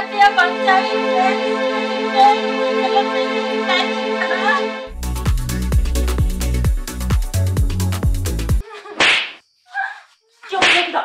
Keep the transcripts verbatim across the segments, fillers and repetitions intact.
ᱟᱯᱮᱭᱟᱜ ᱵᱟᱧᱪᱟᱣ ᱤᱧ ᱯᱮ, ᱤᱧ ᱯᱮ, ᱤᱧ ᱯᱮ, ᱤᱧ ᱯᱮ, ᱤᱧ ᱯᱮ᱾ ᱪᱮᱫ ᱮᱢ ᱞᱟᱹᱭ ᱠᱮᱫᱟ?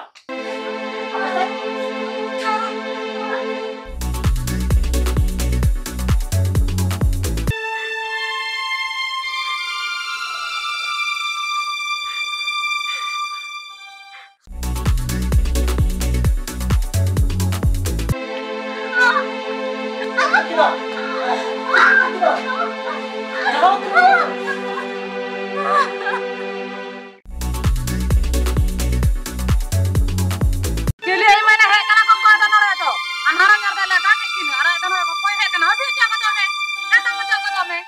ᱪᱤᱞᱤ ᱟᱭᱢᱟ ᱞᱮ ᱦᱮᱡ ᱠᱟᱱᱟ ᱠᱚ, ᱚᱠᱚᱭ ᱫᱚ ᱱᱚᱰᱮ ᱫᱚ? ᱟᱨ ᱱᱟᱨᱟ ᱧᱟᱨ ᱫᱚ ᱞᱮ ᱫᱟᱜ ᱮᱫ ᱠᱤᱱᱟ, ᱟᱨ ᱟᱭ ᱫᱚ ᱱᱚᱰᱮ ᱠᱚ ᱚᱠᱚᱭ ᱦᱮᱡ ᱠᱟᱱᱟ? ᱦᱟᱹᱯᱤ ᱚᱪᱚ ᱠᱚᱫᱚ ᱢᱮ, ᱦᱟᱛᱟᱣ ᱚᱪᱚ ᱠᱚᱫᱚ ᱢᱮ᱾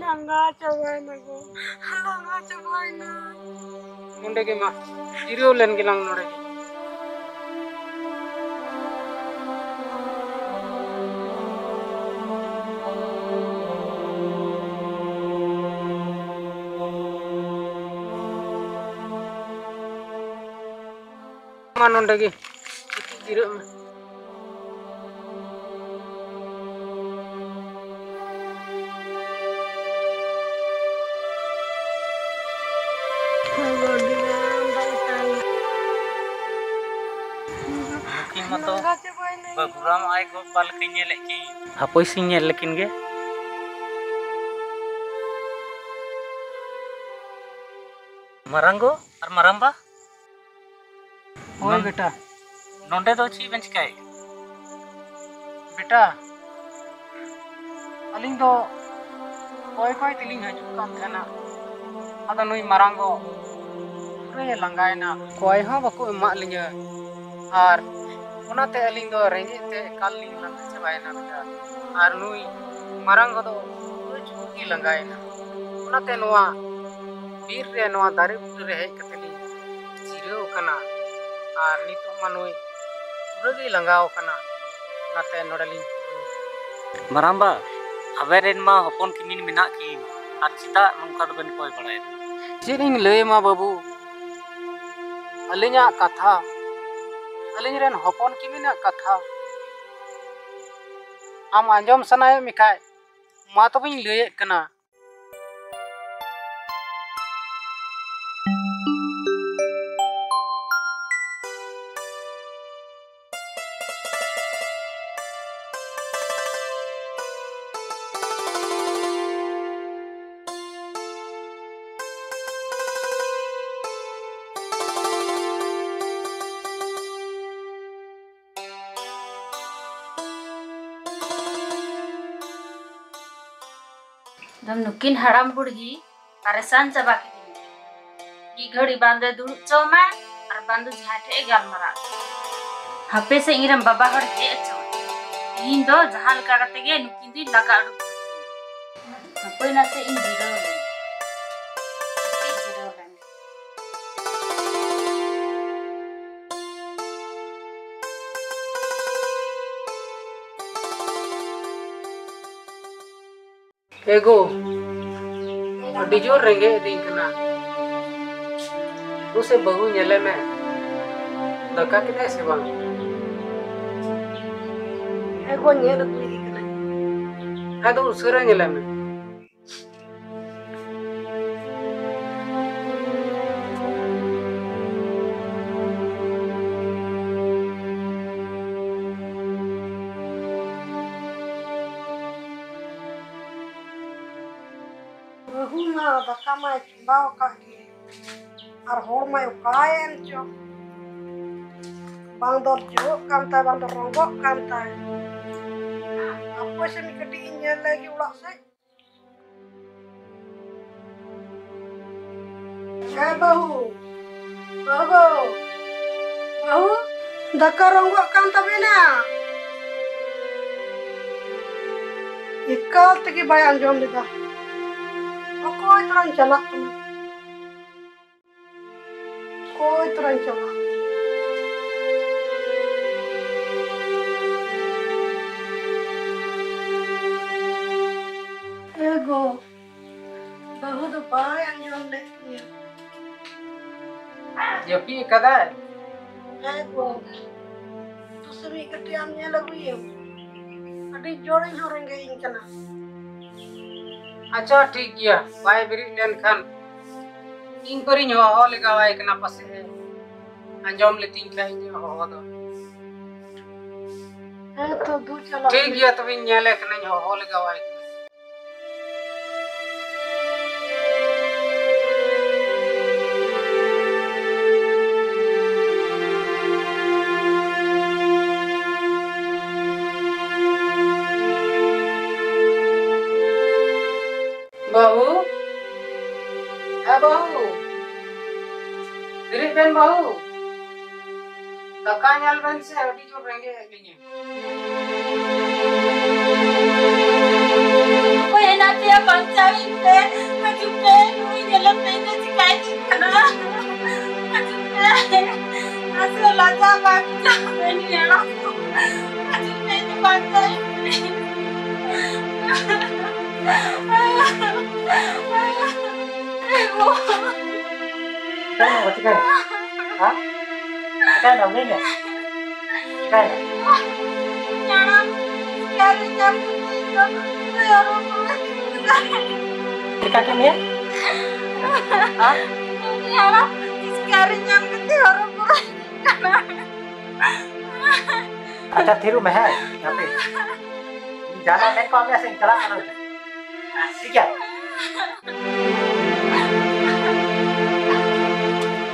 ᱞᱟᱸᱜᱟ ᱪᱟᱵᱟᱭᱮᱱᱟ ᱜᱚ, ᱞᱟᱸᱜᱟ ᱪᱟᱵᱟᱭᱮᱱᱟ᱾ ᱱᱚᱰᱮ ᱜᱮ ᱢᱟ, ᱡᱤᱨᱟᱹᱣ ᱞᱮᱱ ᱜᱮᱞᱟᱝ ᱱᱚᱰᱮ ᱜᱮ᱾ ᱢᱟ ᱱᱚᱰᱮ ᱜᱮ ᱜᱤᱛᱤᱡ ᱡᱤᱨᱟᱹᱜ ᱢᱮ᱾ ᱱᱩᱠᱤᱱ ᱢᱟᱛᱚ ᱵᱟᱹᱵᱩᱨᱟᱢ ᱟᱡ ᱜᱚ ᱵᱟᱵᱟ ᱞᱮᱠᱟᱧ ᱧᱮᱞᱮᱫ ᱠᱤᱱ᱾ ᱦᱟᱯᱳᱭ ᱥᱮᱧ ᱧᱮᱞ ᱞᱮᱠᱤᱱ ᱜᱮ᱾ ᱢᱟᱨᱟᱝ ᱜᱚ ᱟᱨ ᱢᱟᱨᱟᱝ ᱵᱟ? ᱦᱳᱭ ᱱᱚᱱ- ᱵᱮᱴᱟ᱾ ᱱᱚᱸᱰᱮ ᱫᱚ ᱪᱮᱫ ᱵᱮᱱ ᱪᱤᱠᱟᱹᱭᱮᱫ? ᱵᱮᱴᱟ, ᱟᱹᱞᱤᱧ ᱫᱚ ᱠᱚᱭ ᱠᱚᱭ ᱛᱮᱞᱤᱧ ᱦᱤᱡᱩᱜ ᱠᱟᱱ ᱛᱟᱦᱮᱱᱟ᱾ ᱟᱫᱚ ᱱᱩᱭ ᱢᱟᱨᱟᱝ ᱜᱚ ᱯᱩᱨᱟᱹᱭ ᱞᱟᱸᱜᱟᱭᱮᱱᱟ᱾ ᱠᱚᱭ ᱦᱚᱸ ᱵᱟᱠᱚ ᱮᱢᱟᱜ ᱞᱤᱧᱟᱹ᱾ ᱟᱨ ᱚᱱᱟᱛᱮ ᱟᱹᱞᱤᱧ ᱫᱚ ᱨᱮᱸᱜᱮᱡ ᱛᱮ ᱮᱠᱟᱞ ᱞᱤᱧ ᱞᱟᱸᱜᱟ ᱪᱟᱵᱟᱭᱮᱱᱟ ᱵᱮᱴᱟ᱾ ᱟᱨ ᱱᱩᱭ ᱢᱟᱨᱟᱝ ᱜᱚ ᱫᱚ ᱯᱩᱨᱟᱹ ᱡᱩᱞᱩᱜ ᱜᱮ ᱞᱟᱸᱜᱟᱭᱮᱱᱟ᱾ ᱚᱱᱟᱛᱮ ᱱᱚᱣᱟ ᱵᱤᱨ ᱨᱮ, ᱱᱚᱣᱟ ᱫᱟᱨᱮ ᱵᱩᱴᱟᱹ ᱨᱮ ᱦᱮᱡ ᱠᱟᱛᱮ ᱞᱤᱧ ᱡᱤᱨᱟᱹᱣ ᱟᱠᱟᱱᱟ᱾ ᱟᱨ ᱱᱤᱛᱚᱜ ᱢᱟ ᱱᱩᱭ ᱯᱩᱨᱟᱹ ᱜᱮᱭ ᱞᱟᱸᱜᱟᱣ ᱟᱠᱟᱱᱟ, ᱚᱱᱟᱛᱮ ᱱᱚᱰᱮ ᱞᱤᱧ ᱡᱤᱨᱟᱹᱣ ᱟᱠᱟᱱᱟ᱾ ᱢᱟᱨᱟᱝᱵᱟ, ᱟᱵᱮᱱ ᱨᱮᱱ ᱢᱟ ᱦᱚᱯᱚᱱ ᱠᱤᱢᱤᱱ ᱢᱮᱱᱟᱜ ᱠᱤᱱ, ᱟᱨ ᱪᱮᱫᱟᱜ ᱱᱚᱝᱠᱟ ᱫᱚᱵᱮᱱ ᱠᱚᱭ ᱵᱟᱲᱟᱭᱮᱫᱟ? ᱪᱮᱫ ᱤᱧ ᱞᱟᱹᱭ ᱟᱢᱟ ᱵᱟᱹᱵᱩ, ᱟᱹᱞᱤᱧᱟᱜ ᱠᱟᱛᱷᱟ, ᱟᱹᱞᱤᱧ ᱨᱮᱱ ᱦᱚᱯᱚᱱ ᱠᱤᱢᱤᱱᱟᱜ ᱠᱟᱛᱷᱟ ᱟᱢ ᱟᱸᱡᱚᱢ ᱥᱟᱱᱟᱭᱮᱫ ᱢᱮᱠᱷᱟᱡ, ᱢᱟ ᱛᱚᱵᱮᱧ ᱞᱟᱹᱭᱮᱫ ᱠᱟᱱᱟ᱾ ᱮᱠᱫᱚᱢ ᱱᱩᱠᱤᱱ ᱦᱟᱲᱟᱢ ᱵᱩᱲᱦᱤ ᱯᱟᱨᱮᱥᱟᱱ ᱪᱟᱵᱟ ᱠᱤᱫᱤᱧᱟ᱾ ᱢᱤᱫ ᱜᱷᱟᱹᱲᱤ ᱵᱟᱝ ᱫᱚᱭ ᱫᱩᱲᱩᱵ ᱪᱚ ᱢᱟ, ᱟᱨ ᱵᱟᱝ ᱫᱚ ᱡᱟᱦᱟᱸᱭ ᱴᱷᱮᱡ ᱮ ᱜᱟᱞᱢᱟᱨᱟᱜ᱾ ᱦᱟᱯᱮ ᱥᱮ ᱤᱧᱨᱮᱱ ᱵᱟᱵᱟ ᱦᱚᱲ ᱦᱮᱡ ᱦᱚᱪᱚ᱾ ᱛᱤᱦᱤᱧ ᱫᱚ ᱡᱟᱦᱟᱸ ᱞᱮᱠᱟ ᱠᱟᱛᱮ ᱜᱮ ᱱᱩᱠᱤᱱ ᱫᱩᱧ ᱞᱟᱜᱟ ᱩᱰᱩᱠ ᱠᱤᱱᱟ᱾ ᱦᱟᱯᱮ ᱱᱟᱥᱮ ᱤᱧ ᱡᱤᱨᱟᱹᱣ ᱞᱮᱱ᱾ ᱠᱟᱹᱴᱤᱡ ᱡᱤᱨᱟᱹᱣ ᱞᱮᱱ᱾ ᱮᱜᱳ, ᱟᱹᱰᱤ ᱡᱳᱨ ᱨᱮᱸᱜᱮᱡ ᱤᱫᱤᱧ ᱠᱟᱱᱟ᱾ ᱫᱩᱥᱮ ᱵᱟᱹᱦᱩ ᱧᱮᱞᱮ ᱢᱮ, ᱫᱟᱠᱟ ᱠᱮᱫᱟᱭ ᱥᱮ ᱵᱟᱝ? ᱮᱜᱳ, ᱧᱮᱞ ᱟᱹᱜᱩᱭᱮᱫᱤᱧ ᱠᱟᱱᱟᱭ᱾ ᱟᱫᱚ ᱩᱥᱟᱹᱨᱟ ᱧᱮᱞᱮ ᱢᱮ᱾ ᱵᱟᱹᱦᱩ ᱢᱟ ᱫᱟᱠᱟ ᱢᱟᱭ ᱪᱚᱸᱫᱟ ᱟᱠᱟᱫ ᱜᱮ, ᱟᱨ ᱦᱚᱲ ᱢᱟᱭ ᱚᱠᱟᱭᱮᱱ ᱪᱚ᱾ ᱵᱟᱝ ᱫᱚ ᱡᱚᱜ ᱠᱟᱱ ᱛᱟᱭ, ᱵᱟᱝ ᱫᱚ ᱨᱚᱸᱜᱚᱜ ᱠᱟᱱ ᱛᱟᱭ᱾ ᱦᱟᱯᱳᱭ ᱥᱮ ᱢᱤᱫ ᱠᱟᱹᱴᱤᱡ ᱤᱧ ᱧᱮᱞ ᱞᱮᱜᱮ ᱚᱲᱟᱜ ᱥᱮᱫ᱾ ᱦᱮᱸ ᱵᱟᱹᱦᱩ, ᱵᱟᱹᱦᱩ ᱜᱚ, ᱵᱟᱹᱦᱩ, ᱫᱟᱠᱟ ᱨᱚᱸᱜᱚᱜ ᱠᱟᱱ ᱛᱟᱵᱮᱱᱟ᱾ ᱮᱠᱟᱞ ᱛᱮᱜᱮ ᱵᱟᱭ ᱟᱸᱡᱚᱢ ᱞᱮᱫᱟ᱾ ᱚᱠᱚᱭ ᱛᱚᱨᱟᱧ ᱪᱟᱞᱟᱜ ᱠᱟᱱᱟ? ᱚᱠᱚᱭ ᱛᱚᱨᱟᱧ ᱪᱟᱞᱟᱜ? ᱮ ᱜᱚ, ᱵᱟᱹᱦᱩ ᱫᱚ ᱵᱟᱭ ᱟᱸᱡᱚᱢ ᱞᱮᱫ ᱛᱤᱧᱟᱹ᱾ ᱡᱟᱹᱯᱤᱫ ᱟᱠᱟᱫᱟᱭ? ᱦᱮᱸ ᱜᱚ, ᱛᱩᱥᱟᱹᱢᱤ ᱠᱟᱹᱴᱤᱡ ᱟᱢ ᱧᱮᱞ ᱟᱹᱜᱩᱭᱮᱢ᱾ ᱟᱹᱰᱤ ᱡᱳᱨ ᱤᱧ ᱦᱚᱸ ᱨᱮᱸᱜᱮᱡ ᱤᱧ ᱠᱟᱱᱟ᱾ ᱟᱪᱪᱷᱟ, ᱴᱷᱤᱠ ᱜᱮᱭᱟ, ᱵᱟᱭ ᱵᱮᱨᱮᱫ ᱞᱮᱱᱠᱷᱟᱱ ᱤᱧ ᱯᱟᱹᱨᱤᱧ ᱦᱚᱦᱚ ᱞᱮᱜᱟᱣᱟᱭ ᱠᱟᱱᱟ, ᱯᱟᱥᱮᱡ ᱮ ᱟᱸᱡᱚᱢ ᱞᱮᱛᱤᱧ ᱠᱷᱟᱡ ᱤᱧᱟᱹᱜ ᱦᱚᱦᱚ ᱫᱚ᱾ ᱦᱮᱸ ᱛᱚ, ᱫᱩ ᱪᱟᱞᱟᱜ ᱴᱷᱤᱠ ᱢᱮ᱾ ᱜᱮᱭᱟ, ᱛᱚᱵᱮᱧ ᱧᱮᱞᱮ ᱠᱟᱹᱱᱟᱹᱧ, ᱦᱚᱦᱚ ᱞᱮᱜᱟᱣᱟᱭ ᱠᱟᱹᱱᱟᱹᱧ᱾ ᱵᱟᱹᱦᱩ, ᱮ ᱵᱟᱹᱦᱩ, ᱵᱮᱨᱮᱫ ᱵᱮᱱ ᱵᱟᱹᱦᱩ, ᱫᱟᱠᱟ ᱧᱮᱞ ᱵᱮᱱ ᱥᱮ, ᱟᱹᱰᱤ ᱡᱳᱨ ᱨᱮᱸᱜᱮᱡ ᱮᱫ ᱞᱤᱧᱟ᱾ ᱚᱠᱚᱭ ᱦᱮᱱᱟᱜ ᱯᱮᱭᱟ? ᱵᱟᱧᱪᱟᱣᱤᱧ ᱯᱮ, ᱦᱤᱡᱩᱜ ᱯᱮ, ᱱᱩᱭ ᱧᱮᱞᱮ ᱯᱮ, ᱤᱧ ᱫᱚ ᱪᱤᱠᱟᱹᱭᱤᱧ ᱠᱟᱱᱟ? ᱦᱤᱡᱩᱜ ᱯᱮ, ᱟᱥᱚᱞ ᱞᱟᱡᱟ ᱵᱟᱝ ᱵᱩᱡᱷᱟᱹᱣ ᱠᱟᱱᱟ᱾ ᱦᱤᱡᱩᱜ ᱯᱮ, ᱤᱧ ᱫᱚ ᱵᱟᱧᱪᱟᱣᱤᱧ ᱯᱮ᱾ ᱪᱤᱠᱟᱹᱭᱮᱱᱟ? ᱪᱤᱠᱟᱹᱭᱮᱱᱟ? ᱦᱮᱸ? ᱪᱤᱠᱟᱹᱭᱮᱱᱟ? ᱞᱟᱹᱭ ᱢᱮ᱾ ᱪᱤᱠᱟᱹᱭᱮᱱᱟ? ᱦᱟᱲᱟᱢ, ᱮᱥᱠᱟᱨ ᱨᱮ ᱧᱟᱢ ᱠᱟᱛᱮ ᱤᱧ ᱫᱚ ᱦᱚᱨᱚ ᱵᱚᱨᱚ ᱠᱮᱫᱟ᱾ ᱪᱤᱠᱟ ᱠᱮᱫ ᱢᱮᱭᱟ? ᱦᱮᱸ? ᱦᱟᱲᱟᱢ, ᱮᱥᱠᱟᱨ ᱨᱮ ᱧᱟᱢ ᱠᱟᱛᱮ ᱦᱚᱨᱚ ᱵᱚᱨᱚ ᱠᱟᱱᱟ᱾ ᱟᱪᱪᱷᱟ, ᱛᱷᱤᱨᱚᱜ ᱢᱮ, ᱦᱮᱸ? ᱦᱟᱯᱮ᱾ ᱤᱧ ᱡᱟᱦᱟᱱᱟᱜ ᱢᱮᱱ ᱠᱚᱜ ᱢᱮᱭᱟ ᱥᱮ, ᱤᱧ ᱪᱟᱞᱟᱜ ᱠᱟᱱᱟ᱾ ᱴᱷᱤᱠ ᱜᱮᱭᱟ?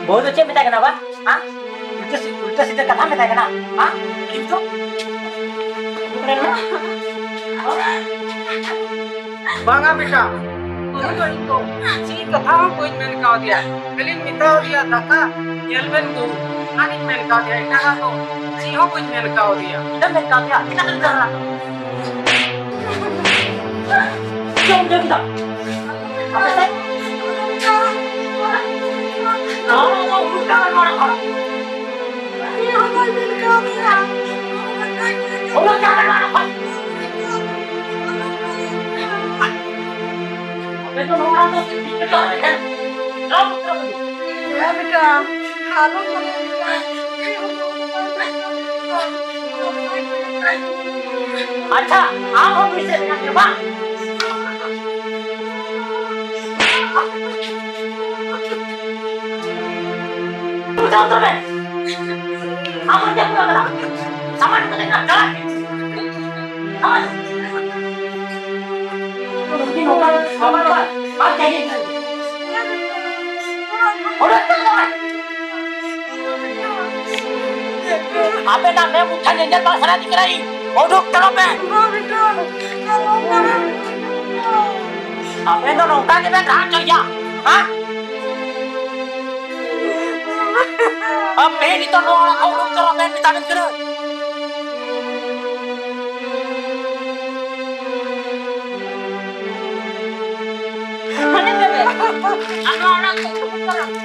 ᱵᱟᱹᱦᱩ ᱫᱚ ᱪᱮᱫ ᱢᱮᱛᱟᱭ ᱠᱟᱱᱟ ᱵᱟ? ᱦᱟ? ᱩᱞᱴᱟᱹ ᱥᱤ-, ᱩᱞᱴᱟᱹ ᱥᱤᱫᱷᱟᱹ ᱠᱟᱛᱷᱟ ᱢᱮᱛᱟᱭ ᱠᱟᱱᱟ? ᱦᱟ? ᱴᱷᱤᱠ ᱛᱚ? ᱵᱟᱝᱟ ᱵᱮᱴᱟ, ᱵᱟᱹᱦᱩ ᱫᱚ ᱤᱧ ᱫᱚ ᱪᱮᱫ ᱠᱟᱛᱷᱟ ᱦᱚᱸ ᱵᱟᱹᱧ ᱢᱮᱱ ᱠᱟᱣᱫᱮᱭᱟ᱾ ᱠᱷᱟᱹᱞᱤᱧ ᱢᱮᱛᱟᱣ ᱫᱮᱭᱟ, "ᱫᱟᱠᱟ ᱧᱮᱞ ᱵᱮᱱ ᱜᱳ", ᱚᱱᱟᱜᱤᱧ ᱢᱮᱱ ᱠᱟᱣᱫᱮᱭᱟ, ᱮᱴᱟᱜᱟᱜ ᱫᱚ ᱪᱮᱫ ᱦᱚᱸ ᱵᱟᱹᱧ ᱢᱮᱱ ᱠᱟᱣᱫᱮᱭᱟ᱾ ᱪᱮᱫ ᱮᱢ ᱢᱮᱱ ᱠᱟᱣᱫᱮᱭᱟ? ᱪᱮᱫᱟᱜ ᱮᱢ ᱪᱟᱞᱟᱜᱼᱟ? ᱪᱮᱫ ᱮᱢ ᱵᱩᱡᱷᱟᱹᱣ ᱠᱮᱫᱟ? ᱦᱮᱸ ᱵᱮᱴᱟ, ᱟᱞᱚᱢ ᱢᱚᱱᱮ ᱞᱮᱠᱟ᱾ ᱟᱪᱪᱷᱟ, ᱟᱢ ᱦᱚᱸ ᱱᱩᱭ ᱥᱮᱫ ᱠᱟᱱ ᱜᱮᱭᱟ ᱵᱟᱝ? ᱵᱩᱡᱷᱟᱹᱣ ᱛᱚᱵᱮ᱾ ᱟᱢ ᱦᱚᱸ ᱪᱮᱫ ᱠᱚ ᱠᱟᱱᱟ? ᱥᱟᱢᱟᱱ ᱠᱚ ᱪᱮᱫ ᱠᱟᱱᱟ? ᱪᱟᱞᱟᱜ ᱢᱮ᱾ ᱥᱟᱢᱟᱱ᱾ ᱟᱵᱮᱱᱟᱜ ᱢᱮᱫ ᱢᱩᱪᱷᱟ ᱧᱮᱧᱮᱞ ᱵᱟᱝ ᱥᱟᱱᱟᱭᱮᱫ ᱠᱟᱱᱟ ᱤᱧ᱾ ᱩᱰᱩᱠ ᱪᱟᱞᱟᱜ ᱵᱮᱱ᱾ ᱟᱵᱮᱱ ᱫᱚ ᱱᱚᱝᱠᱟ ᱜᱮᱵᱮᱱ ᱨᱟᱜ ᱦᱚᱪᱚᱭᱟ, ᱦᱮᱸ? ᱟᱯᱮ ᱱᱤᱛᱚᱜ ᱱᱚᱣᱟ ᱚᱲᱟᱜ ᱠᱷᱚᱱ ᱩᱰᱩᱠ ᱪᱟᱞᱟᱜ ᱵᱮᱱ, ᱢᱮᱛᱟ ᱵᱮᱱ ᱠᱟᱹᱱᱟᱹᱧ᱾ ᱟᱢ ᱱᱚᱣᱟ ᱚᱲᱟᱜ ᱠᱷᱚᱱ ᱩᱰᱩᱠ ᱪᱟᱞᱟᱜ ᱢᱮ᱾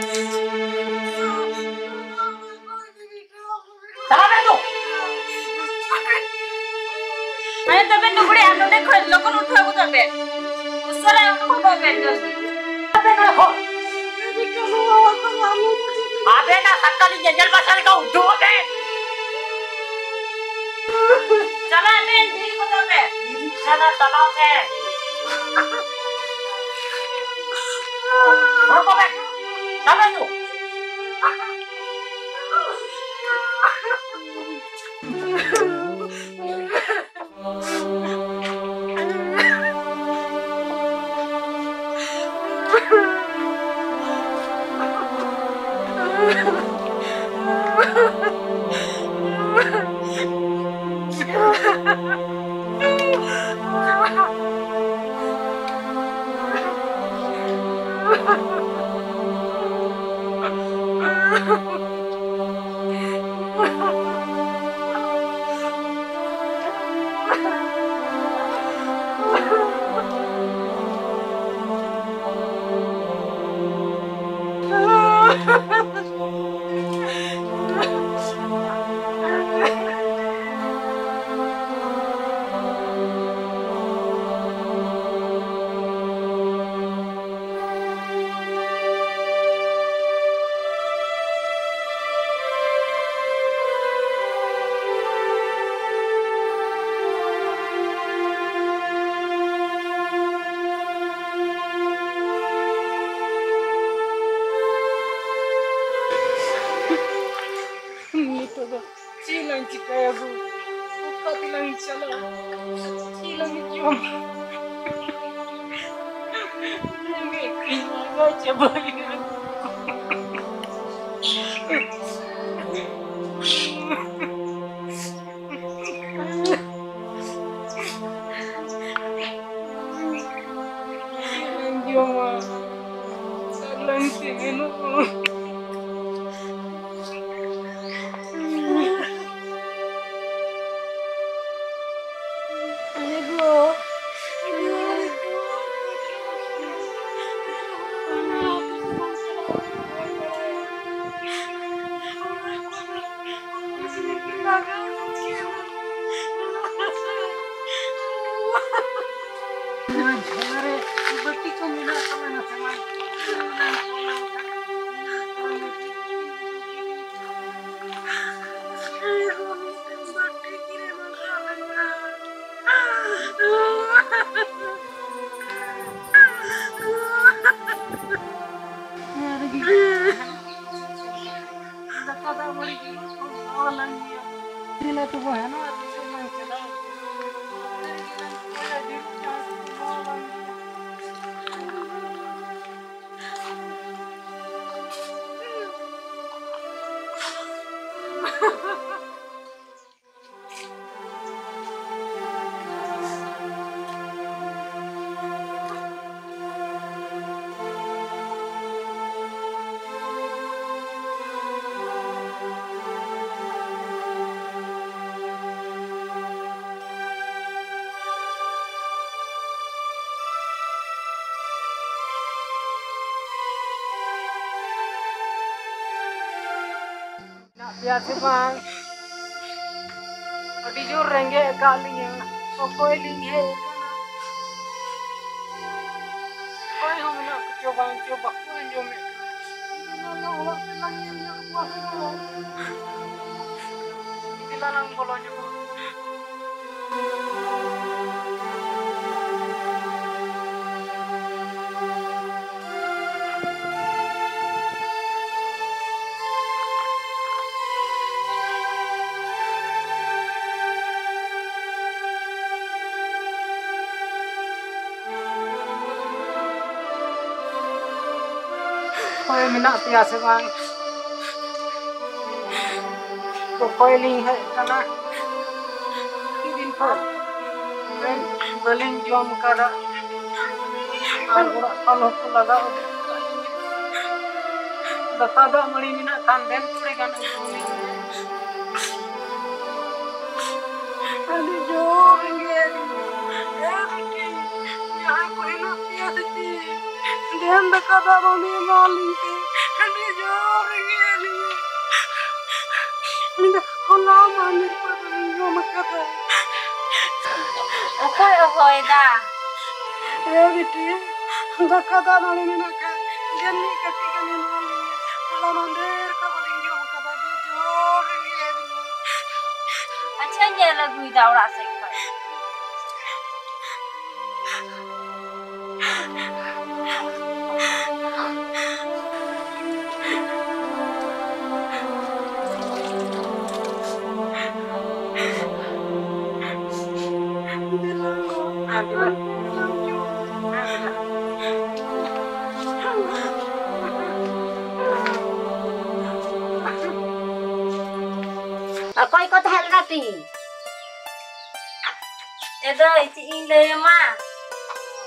ᱪᱟᱞᱟᱜ ᱢᱮ ᱛᱚ᱾ ᱦᱮᱸ, ᱛᱚᱵᱮ ᱱᱩᱜᱲᱤ, ᱟᱨ ᱱᱚᱰᱮ ᱠᱷᱚᱱ ᱞᱚᱜᱚᱱ ᱩᱴᱷᱟᱹᱣ ᱜᱚᱫᱚᱜ ᱵᱮᱱ᱾ ᱩᱥᱟᱹᱨᱟ ᱩᱰᱩᱠᱚᱜ ᱵᱮᱱ ᱡᱚᱞᱫᱤ᱾ ᱟᱵᱮᱱᱟᱜ ᱥᱟᱠᱟᱞᱤ ᱧᱮᱧᱮᱞ ᱵᱟᱥᱟ ᱞᱮᱠᱟ ᱩᱰᱩᱠᱚᱜ ᱵᱮᱱ᱾ ᱪᱟᱞᱟᱜ ᱵᱮᱱ, ᱵᱤᱨ ᱠᱚᱫᱚ ᱵᱮᱱ᱾ ᱪᱟᱞᱟᱜ ᱵᱮᱱ᱾ ᱪᱟᱞᱟᱜ ᱵᱮᱱ᱾ ᱱᱤᱛᱚᱜ ᱫᱚ ᱪᱮᱫ ᱞᱟᱝ ᱪᱤᱠᱟᱹᱭᱟ ᱜᱳ? ᱚᱠᱟ ᱛᱮᱞᱟᱝ ᱪᱟᱞᱟᱜᱼᱟ? ᱪᱮᱫ ᱞᱟᱝ ᱡᱚᱢᱟ? ᱨᱮᱸᱜᱮᱡ ᱛᱤᱧ ᱞᱟᱸᱜᱟ ᱪᱟᱵᱟᱭᱮᱱᱟ᱾ ᱪᱮᱫ ᱞᱟᱝ ᱡᱚᱢᱟ? ᱚᱠᱟ ᱨᱮᱞᱟᱝ ᱛᱟᱦᱮᱱᱚᱜᱼᱟ? ᱟᱞᱮ ᱫᱚ ᱱᱚᱣᱟ ᱡᱷᱚᱞᱟ ᱨᱮ ᱵᱟᱹᱴᱤ ᱠᱚ ᱢᱮᱱᱟᱜ ᱛᱟᱵᱚᱱᱟ ᱥᱮ ᱵᱟᱝ? ᱪᱮᱫᱟᱜ ᱥᱮ ᱵᱟᱝ, ᱟᱹᱰᱤ ᱡᱳᱨ ᱨᱮᱸᱜᱮᱡ ᱟᱠᱟᱫ ᱞᱤᱧᱟᱹ᱾ ᱚᱠᱚᱭ ᱞᱤᱧ ᱦᱮᱡ ᱟᱠᱟᱱᱟ, ᱚᱠᱚᱭ ᱦᱚᱸ ᱢᱮᱱᱟᱜ ᱠᱚᱪᱚ ᱵᱟᱝ ᱪᱚ, ᱵᱟᱠᱚ ᱟᱸᱡᱚᱢᱮᱫ ᱠᱟᱱᱟ᱾ ᱚᱲᱟᱜ ᱥᱮᱫ ᱞᱟᱝ ᱧᱮᱞ ᱧᱚᱜ ᱠᱚᱣᱟ᱾ ᱫᱮᱞᱟ ᱞᱟᱝ ᱵᱚᱞᱚ ᱧᱚᱜᱚᱜᱼᱟ᱾ ᱚᱠᱚᱭ ᱢᱮᱱᱟᱜ ᱯᱮᱭᱟ ᱥᱮ ᱵᱟᱝ? ᱚᱠᱚᱭ ᱞᱤᱧ ᱦᱮᱡ ᱟᱠᱟᱱᱟ? ᱟᱹᱰᱤ ᱫᱤᱱ ᱠᱷᱚᱱ ᱵᱟᱹᱞᱤᱧ ᱡᱚᱢ ᱟᱠᱟᱫᱟ᱾ ᱟᱨ ᱚᱲᱟᱜ ᱠᱷᱚᱱ ᱦᱚᱸᱠᱚ ᱞᱟᱜᱟᱣ ᱩᱰᱩᱠ ᱟᱠᱟᱫ ᱞᱤᱧᱟ᱾ ᱫᱟᱠᱟ ᱫᱟᱜ ᱢᱟᱹᱲᱤ ᱢᱮᱱᱟᱜ ᱠᱷᱟᱱ ᱫᱮᱱ ᱛᱷᱚᱲᱤ ᱜᱟᱱ ᱟᱹᱜᱩ ᱟᱹᱞᱤᱧ ᱢᱮ᱾ ᱟᱹᱰᱤ ᱡᱳᱨ ᱨᱮᱸᱜᱮᱡ ᱞᱤᱧᱟ᱾ ᱮ ᱵᱤᱴᱤ, ᱡᱟᱦᱟᱸᱭ ᱠᱚ ᱦᱮᱱᱟᱜ ᱯᱮᱭᱟ ᱥᱮ ᱪᱮᱫ? ᱫᱮᱱ ᱫᱟᱠᱟ ᱫᱟᱜ ᱢᱟᱹᱲᱤ ᱮᱢᱟ ᱞᱤᱧ ᱯᱮ᱾ ᱟᱹᱰᱤ ᱡᱳᱨ ᱨᱮᱸᱜᱮᱡ ᱞᱤᱧᱟ᱾ ᱦᱚᱞᱟ ᱢᱟᱦᱫᱮᱨ ᱠᱷᱚᱱ ᱵᱟᱹᱞᱤᱧ ᱡᱚᱢ ᱟᱠᱟᱫᱟ᱾ ᱚᱠᱚᱭ ᱦᱚᱦᱚᱭᱮᱫᱟ? ᱮ ᱵᱤᱴᱤ, ᱫᱟᱠᱟ ᱫᱟᱜ ᱢᱟᱹᱲᱤ ᱢᱮᱱᱟᱜ ᱠᱷᱟᱱ ᱡᱟᱹᱱᱤᱡ ᱠᱟᱹᱴᱤᱡ ᱜᱟᱱ ᱮᱢᱟ ᱞᱤᱧᱟ᱾ ᱦᱚᱞᱟ ᱢᱟᱦᱫᱮᱨ ᱠᱷᱚᱱ ᱵᱟᱹᱞᱤᱧ ᱡᱚᱢ ᱟᱠᱟᱫᱟ, ᱟᱹᱰᱤ ᱡᱳᱨ ᱨᱮᱸᱜᱮᱡ ᱞᱤᱧᱟ᱾ ᱟᱪᱪᱷᱟᱧ ᱧᱮᱞ ᱟᱹᱜᱩᱭᱮᱫᱟ ᱚᱲᱟᱜ ᱥᱮᱫ ᱠᱷᱚᱱ᱾ ᱚᱠᱚᱭ ᱠᱚ ᱛᱟᱦᱮᱸ ᱞᱮᱱᱟ ᱛᱤᱦᱤᱧ? ᱮᱫᱚ, ᱪᱮᱫ ᱤᱧ ᱞᱟᱹᱭ ᱟᱢᱟ?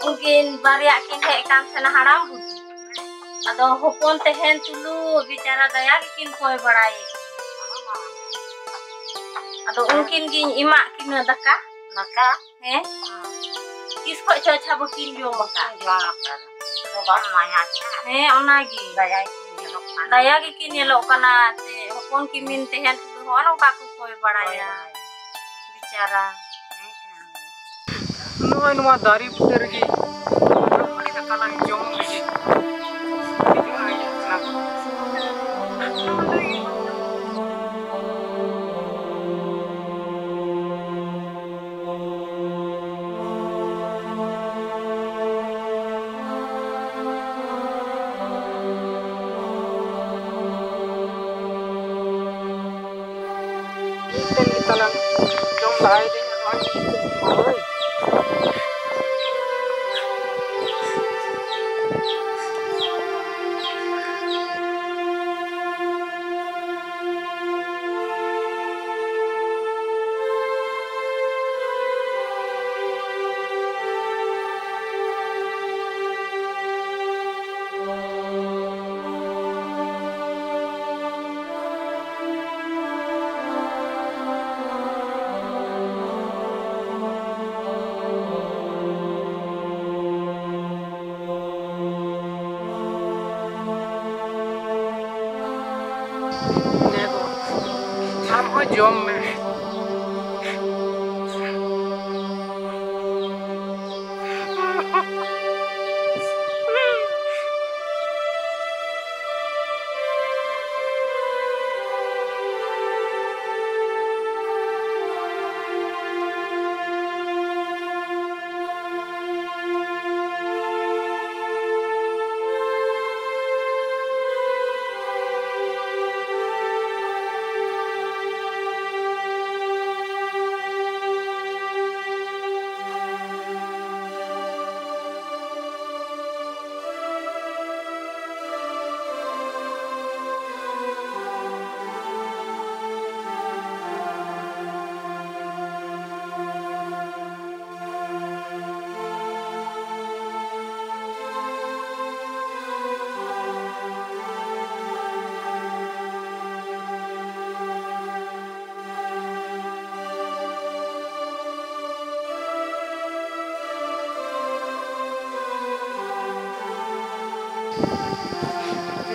ᱩᱱᱠᱤᱱ ᱵᱟᱨᱭᱟ ᱠᱤᱱ ᱦᱮᱡ ᱠᱟᱱ ᱛᱟᱦᱮᱱᱟ, ᱦᱟᱲᱟᱢ ᱵᱩᱰᱷᱤ᱾ ᱟᱫᱚ ᱦᱚᱯᱚᱱ ᱛᱟᱦᱮᱱ ᱛᱩᱞᱩᱡ ᱵᱮᱪᱟᱨᱟ ᱫᱟᱭᱟ ᱜᱮᱠᱤᱱ ᱠᱚᱭ ᱵᱟᱲᱟᱭᱮᱫ᱾ ᱟᱫᱚ ᱩᱱᱠᱤᱱ ᱜᱤᱧ ᱮᱢᱟᱜ ᱠᱤᱱᱟᱹ ᱫᱟᱠᱟ᱾ ᱫᱟᱠᱟ? ᱦᱮᱸ᱾ ᱦᱮᱸ᱾ ᱛᱤᱥ ᱠᱷᱚᱡ ᱪᱚ ᱟᱪᱪᱷᱟ ᱵᱟᱹᱠᱤᱱ ᱡᱚᱢ ᱟᱠᱟᱫ᱾ ᱡᱚᱢ ᱟᱠᱟᱫ᱾ ᱟᱫᱚ ᱵᱟᱢ ᱮᱢᱟᱭᱟ ᱟᱪᱪᱷᱟ? ᱦᱮᱸ, ᱚᱱᱟᱜᱮ᱾ ᱫᱟᱭᱟ ᱜᱮᱠᱤᱱ ᱧᱮᱞᱚᱜ ᱠᱟᱱᱟ᱾ ᱫᱟᱭᱟ ᱜᱮᱠᱤᱱ ᱧᱮᱞᱚᱜ ᱠᱟᱱᱟ ᱮᱱᱛᱮ᱾ ᱦᱚᱯᱚᱱ ᱠᱤᱢᱤᱱ ᱛᱟᱦᱮᱱ ᱛᱩᱞᱩᱡ ᱦᱚᱸ ᱱᱚᱝᱠᱟ ᱠᱚ ᱠᱚᱭ ᱵᱟᱲᱟᱭᱟ᱾ ᱵᱮᱪᱟᱨᱟ᱾ ᱱᱚᱜᱼᱚᱭ ᱱᱚᱣᱟ ᱫᱟᱨᱮ ᱵᱩᱴᱟᱹ ᱨᱮᱜᱮ ᱫᱟᱠᱟ ᱞᱟᱝ ᱡᱚᱢ ᱞᱟᱹᱜᱤᱫ᱾ ᱢᱤᱫᱴᱮᱱ ᱜᱮ ᱛᱟᱞᱟᱝ ᱡᱚᱢ ᱞᱟᱦᱟᱭ ᱫᱟᱹᱧ, ᱟᱫᱚ ᱦᱟᱸᱜ ᱦᱳᱭ᱾ ᱟᱢ ᱦᱚᱸ ᱡᱚᱢ ᱢᱮ᱾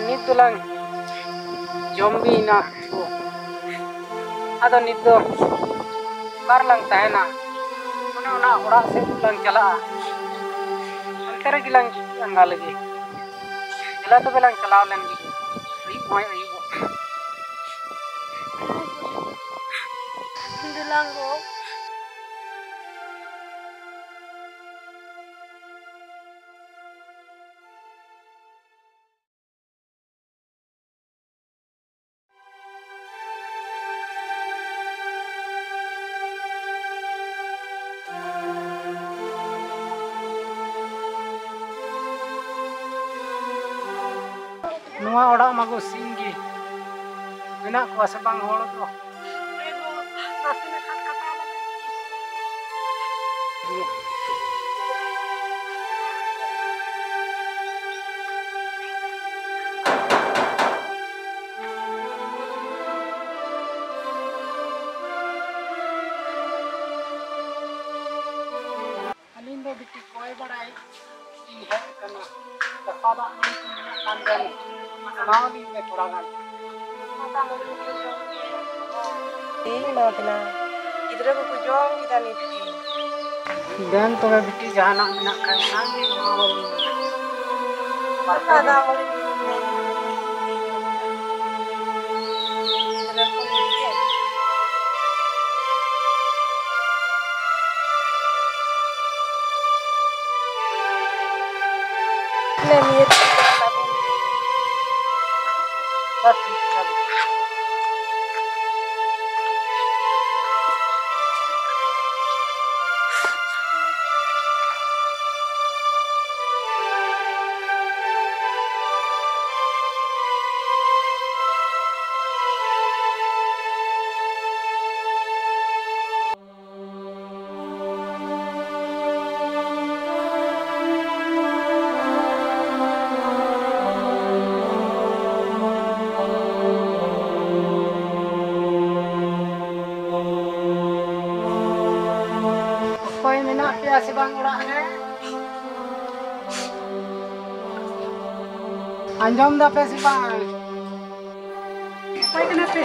ᱱᱤᱛ ᱫᱚᱞᱟᱝ ᱡᱚᱢ ᱵᱤᱭᱮᱱᱟ᱾ ᱟᱫᱚ ᱱᱤᱛ ᱫᱚ ᱚᱠᱟ ᱨᱮᱞᱟᱝ ᱛᱟᱦᱮᱱᱟ? ᱚᱱᱮ ᱚᱱᱟ ᱚᱲᱟᱜ ᱥᱮᱫ ᱞᱟᱝ ᱪᱟᱞᱟᱜᱼᱟ᱾ ᱚᱱᱛᱮ ᱨᱮᱜᱮ ᱞᱟᱝ ᱟᱸᱜᱟ ᱞᱮᱜᱮ᱾ ᱫᱮᱞᱟ ᱛᱚᱵᱮ ᱞᱟᱝ ᱪᱟᱞᱟᱣ ᱞᱮᱱ ᱜᱮ᱾ ᱟᱹᱭᱩᱵ ᱦᱚᱸᱭ ᱟᱹᱭᱩᱵᱚᱜ ᱠᱟᱱᱟ᱾ ᱫᱮᱞᱟ ᱜᱚ᱾ ᱱᱚᱣᱟ ᱚᱲᱟᱜ ᱢᱟᱜᱚ ᱥᱤᱧ ᱜᱮ᱾ ᱢᱮᱱᱟᱜ ᱠᱚᱣᱟ ᱥᱮ ᱵᱟᱝ ᱦᱚᱲ ᱫᱚ? ᱟᱹᱞᱤᱧ ᱫᱚ ᱵᱤᱴᱤ ᱠᱚᱭ ᱵᱟᱲᱟᱭ ᱤᱧ ᱦᱮᱡ ᱟᱠᱟᱱᱟ᱾ ᱜᱟᱯᱟ ᱫᱟᱜ ᱢᱟᱹᱲᱤ ᱠᱚ ᱢᱮᱱᱟᱜ ᱠᱷᱟᱱ ᱵᱮᱱ ᱮᱢᱟᱣᱟᱞᱤᱧ ᱢᱮ ᱛᱷᱚᱲᱟ ᱜᱟᱱ᱾ ᱤᱧ ᱮᱢᱟ ᱵᱮᱱᱟ᱾ ᱜᱤᱫᱽᱨᱟᱹ ᱠᱚᱠᱚ ᱡᱚᱢ ᱠᱮᱫᱟ ᱱᱤᱛ ᱜᱮ᱾ ᱫᱮᱱ ᱛᱚᱵᱮ ᱵᱤᱴᱤ, ᱡᱟᱦᱟᱱᱟᱜ ᱢᱮᱱᱟᱜ ᱠᱷᱟᱱ ᱚᱱᱟ ᱜᱮ ᱮᱢᱟᱣᱟᱞᱤᱧ ᱢᱮ᱾ ᱵᱟᱨ ᱯᱮ ᱫᱤᱱ᱾ ᱜᱤᱫᱽᱨᱟᱹ ᱠᱚ ᱱᱤᱛ ᱜᱮ᱾ ᱞᱮ ᱱᱤᱭᱟᱹ ᱫᱚ ᱡᱟᱦᱟᱱᱟᱜ ᱵᱚᱱ ᱟᱪᱪᱷᱟ, ᱴᱷᱤᱠ ᱜᱮᱭᱟ᱾ ᱚᱠᱚᱭ ᱢᱮᱱᱟᱜ ᱯᱮᱭᱟ ᱥᱮ ᱵᱟᱝ ᱚᱲᱟᱜ ᱨᱮ? ᱟᱸᱡᱚᱢ ᱫᱟᱯᱮ ᱥᱮ ᱵᱟᱝ? ᱚᱠᱚᱭ ᱠᱟᱱᱟ ᱯᱮ?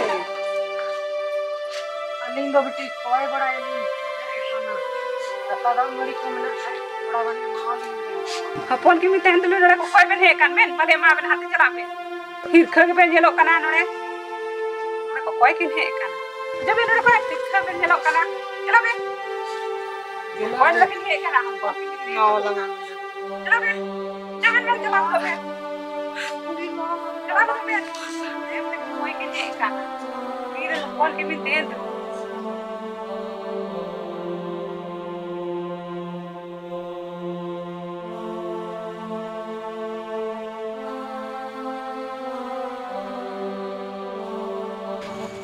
ᱟᱹᱞᱤᱧ ᱫᱚ ᱵᱤᱴᱤ ᱠᱚᱭ ᱵᱟᱲᱟᱭᱟᱞᱤᱧ ᱦᱮᱡ ᱟᱠᱟᱱᱟ᱾ ᱫᱟᱠᱟ ᱫᱟᱜ ᱢᱟᱹᱲᱤ ᱠᱚ ᱢᱮᱱᱟᱜ ᱠᱷᱟᱡ ᱛᱷᱚᱲᱟ ᱜᱟᱱ ᱮᱢᱟᱣᱟᱞᱤᱧ ᱵᱮᱱ᱾ ᱦᱚᱯᱚᱱ ᱠᱤᱢᱤᱱ ᱛᱟᱦᱮᱱ ᱛᱩᱞᱩᱡ ᱱᱚᱰᱮ ᱠᱚ ᱠᱚᱭ ᱵᱮᱱ ᱦᱮᱡ ᱟᱠᱟᱱ ᱵᱮᱱ, ᱵᱟᱞᱮ ᱮᱢᱟ ᱵᱮᱱ, ᱦᱟᱱᱛᱮ ᱪᱟᱞᱟᱜ ᱵᱮᱱ᱾ ᱦᱤᱨᱠᱷᱟᱹ ᱜᱮᱵᱮᱱ ᱧᱮᱞᱚᱜ ᱠᱟᱱᱟ ᱱᱚᱰᱮ᱾ ᱱᱚᱰᱮ ᱠᱚ ᱠᱚᱭ ᱠᱤᱱ ᱦᱮᱡ ᱟᱠᱟᱱᱟ᱾ ᱦᱤᱡᱩᱜ ᱵᱮᱱ ᱱᱚᱰᱮ ᱠᱷᱚᱡ, ᱦᱤᱨᱠᱷᱟᱹ ᱵᱮᱱ ᱧᱮᱞᱚᱜ ᱠᱟᱱᱟ᱾ ᱪᱟᱞᱟᱜ ᱵᱮᱱ᱾ ᱠᱚᱭ ᱞᱟᱹᱜᱤᱫ ᱦᱮᱡ ᱟᱠᱟᱱᱟ᱾ ᱪᱟᱞᱟᱜ ᱵᱮᱱ᱾ ᱪᱟᱞᱟᱜ ᱵᱮᱱ, ᱪᱟᱞᱟᱜ ᱵᱮᱱ, ᱪᱟᱞᱟᱜ ᱵᱮᱱ᱾ ᱪᱟᱞᱟᱜ ᱵᱮᱱ᱾ ᱠᱚᱭ ᱠᱤᱱ ᱦᱮᱡ ᱟᱠᱟᱱᱟ᱾ ᱛᱤᱨᱮ ᱦᱚᱯᱚᱱ ᱠᱤᱱ ᱛᱟᱦᱮᱱ ᱛᱟᱠᱚ᱾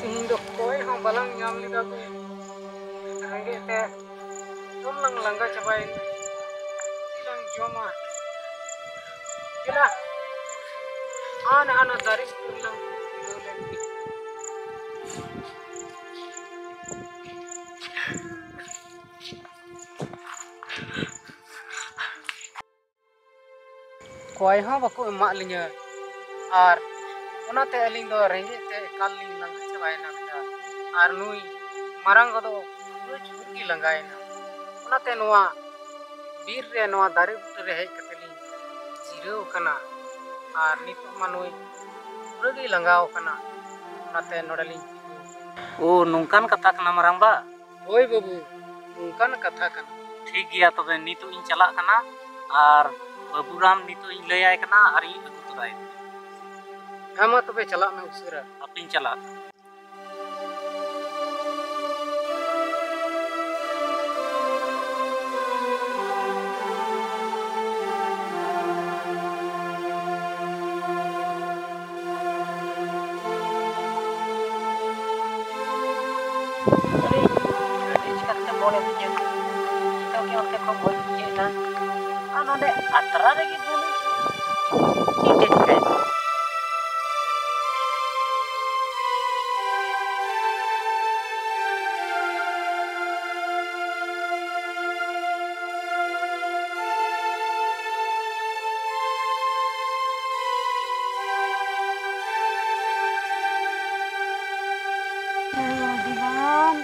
ᱛᱮᱦᱮᱧ ᱫᱚ ᱚᱠᱚᱭ ᱦᱚᱸ ᱵᱟᱞᱟᱝ ᱧᱟᱢ ᱞᱮᱫᱟ ᱜᱳ᱾ ᱨᱮᱸᱜᱮᱡ ᱛᱮ ᱮᱠᱫᱚᱢ ᱞᱟᱝ ᱞᱟᱸᱜᱟ ᱪᱟᱵᱟᱭᱮᱱᱟ᱾ ᱪᱮᱫ ᱞᱟᱝ ᱡᱚᱢᱟ? ᱫᱮᱞᱟ, ᱦᱟᱱᱟ ᱦᱟᱱᱟ ᱫᱟᱨᱮ ᱵᱩᱴᱟᱹ ᱨᱮᱞᱟᱝ ᱫᱩᱲᱩᱵ ᱡᱤᱨᱟᱹᱣ ᱞᱮᱱ ᱜᱮ᱾ ᱚᱠᱚᱭ ᱦᱚᱸ ᱵᱟᱠᱚ ᱮᱢᱟᱜ ᱞᱤᱧᱟᱹ᱾ ᱟᱨ ᱚᱱᱟᱛᱮ ᱟᱹᱞᱤᱧ ᱫᱚ ᱨᱮᱸᱜᱮᱡ ᱛᱮ ᱮᱠᱟᱞ ᱞᱤᱧ ᱞᱟᱸᱜᱟ ᱪᱟᱵᱟᱭᱮᱱᱟ ᱵᱮᱴᱟ᱾ ᱟᱨ ᱱᱩᱭ ᱢᱟᱨᱟᱝ ᱜᱚ ᱫᱚ ᱯᱩᱨᱟᱹ ᱡᱳᱨ ᱜᱮ ᱞᱟᱸᱜᱟᱭᱮᱱᱟ᱾ ᱚᱱᱟᱛᱮ ᱱᱚᱣᱟ ᱵᱤᱨ ᱨᱮ, ᱱᱚᱣᱟ ᱫᱟᱨᱮ ᱵᱩᱴᱟᱹ ᱨᱮ ᱦᱮᱡ ᱠᱟᱛᱮ ᱞᱤᱧ ᱡᱤᱨᱟᱹᱣ ᱟᱠᱟᱱᱟ᱾ ᱟᱨ ᱱᱤᱛᱚᱜ ᱢᱟ ᱱᱩᱭ ᱯᱩᱨᱟᱹ ᱜᱮᱭ ᱞᱟᱸᱜᱟᱣ ᱟᱠᱟᱱᱟ᱾ ᱚᱱᱟᱛᱮ ᱱᱚᱰᱮ ᱞᱤᱧ ᱡᱤᱨᱟᱹᱣ ᱟᱠᱟᱱᱟ᱾ ᱳ, ᱱᱚᱝᱠᱟᱱ ᱠᱟᱛᱷᱟ ᱠᱟᱱᱟ ᱢᱟᱨᱟᱝᱵᱟ? ᱦᱳᱭ ᱵᱟᱹᱵᱩ, ᱱᱚᱝᱠᱟᱱ ᱠᱟᱛᱷᱟ ᱠᱟᱱᱟ᱾ ᱴᱷᱤᱠ ᱜᱮᱭᱟ, ᱛᱚᱵᱮ ᱱᱤᱛᱚᱜ ᱤᱧ ᱪᱟᱞᱟᱜ ᱠᱟᱱᱟ ᱟᱨ ᱵᱟᱹᱵᱩᱨᱟᱢ ᱱᱤᱛᱚᱜ ᱤᱧ ᱞᱟᱹᱭᱟᱭ ᱠᱟᱱᱟ ᱟᱨ ᱤᱧ ᱟᱹᱜᱩ ᱛᱚᱨᱟᱭᱮ ᱠᱟᱱᱟ᱾ ᱦᱮᱸ ᱢᱟ ᱛᱚᱵᱮ ᱪᱟᱞᱟᱜ ᱢᱮ ᱩᱥᱟᱹᱨᱟ᱾ ᱦᱟᱯᱮᱧ ᱪᱟᱞᱟᱜ ᱠᱟᱱᱟ᱾ ᱟᱹᱰᱤ, ᱟᱹᱰᱤ ᱪᱤᱠᱟᱹ ᱠᱟᱛᱮ ᱵᱚᱞ ᱮᱱ ᱛᱤᱧᱟ᱾ ᱱᱤᱛᱚᱜ ᱜᱮ ᱚᱱᱛᱮ ᱠᱷᱚᱱ ᱵᱟᱹᱧ ᱦᱮᱡ ᱮᱱᱟ᱾ ᱟᱨ ᱱᱚᱰᱮ ᱟᱛᱨᱟ ᱨᱮᱜᱮ ᱵᱚᱞ ᱮᱱ ᱛᱤᱧᱟ᱾ ᱪᱮᱫ ᱮ ᱪᱤᱠᱟᱹᱭᱮᱫᱟ?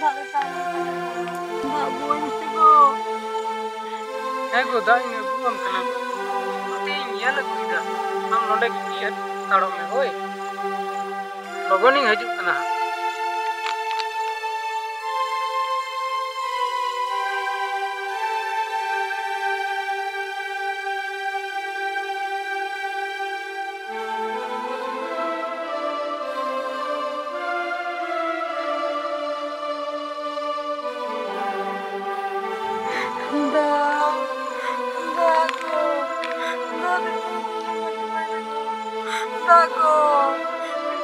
ᱫᱟᱜ ᱟᱹᱜᱩᱣᱟᱹᱧ ᱢᱮᱥᱮ ᱜᱚ᱾ ᱦᱮᱸ ᱜᱚ, ᱫᱟᱜ ᱤᱧ ᱟᱹᱜᱩᱣᱟᱢ ᱠᱟᱱᱟ ᱜᱚ᱾ ᱱᱚᱛᱮᱧ ᱧᱮᱞ ᱟᱹᱜᱩᱭᱮᱫᱟ᱾ ᱟᱢ ᱱᱚᱰᱮ ᱜᱮ ᱦᱮᱡ ᱦᱟᱛᱟᱲᱚᱜ ᱢᱮ ᱦᱳᱭ᱾ ᱞᱚᱜᱚᱱᱤᱧ ᱦᱤᱡᱩᱜ ᱠᱟᱱᱟ ᱦᱟᱸᱜ᱾ ᱫᱟᱜ, ᱫᱟᱜ ᱜᱚ, ᱫᱟᱜ ᱜᱚ, ᱫᱟᱜ ᱜᱚ,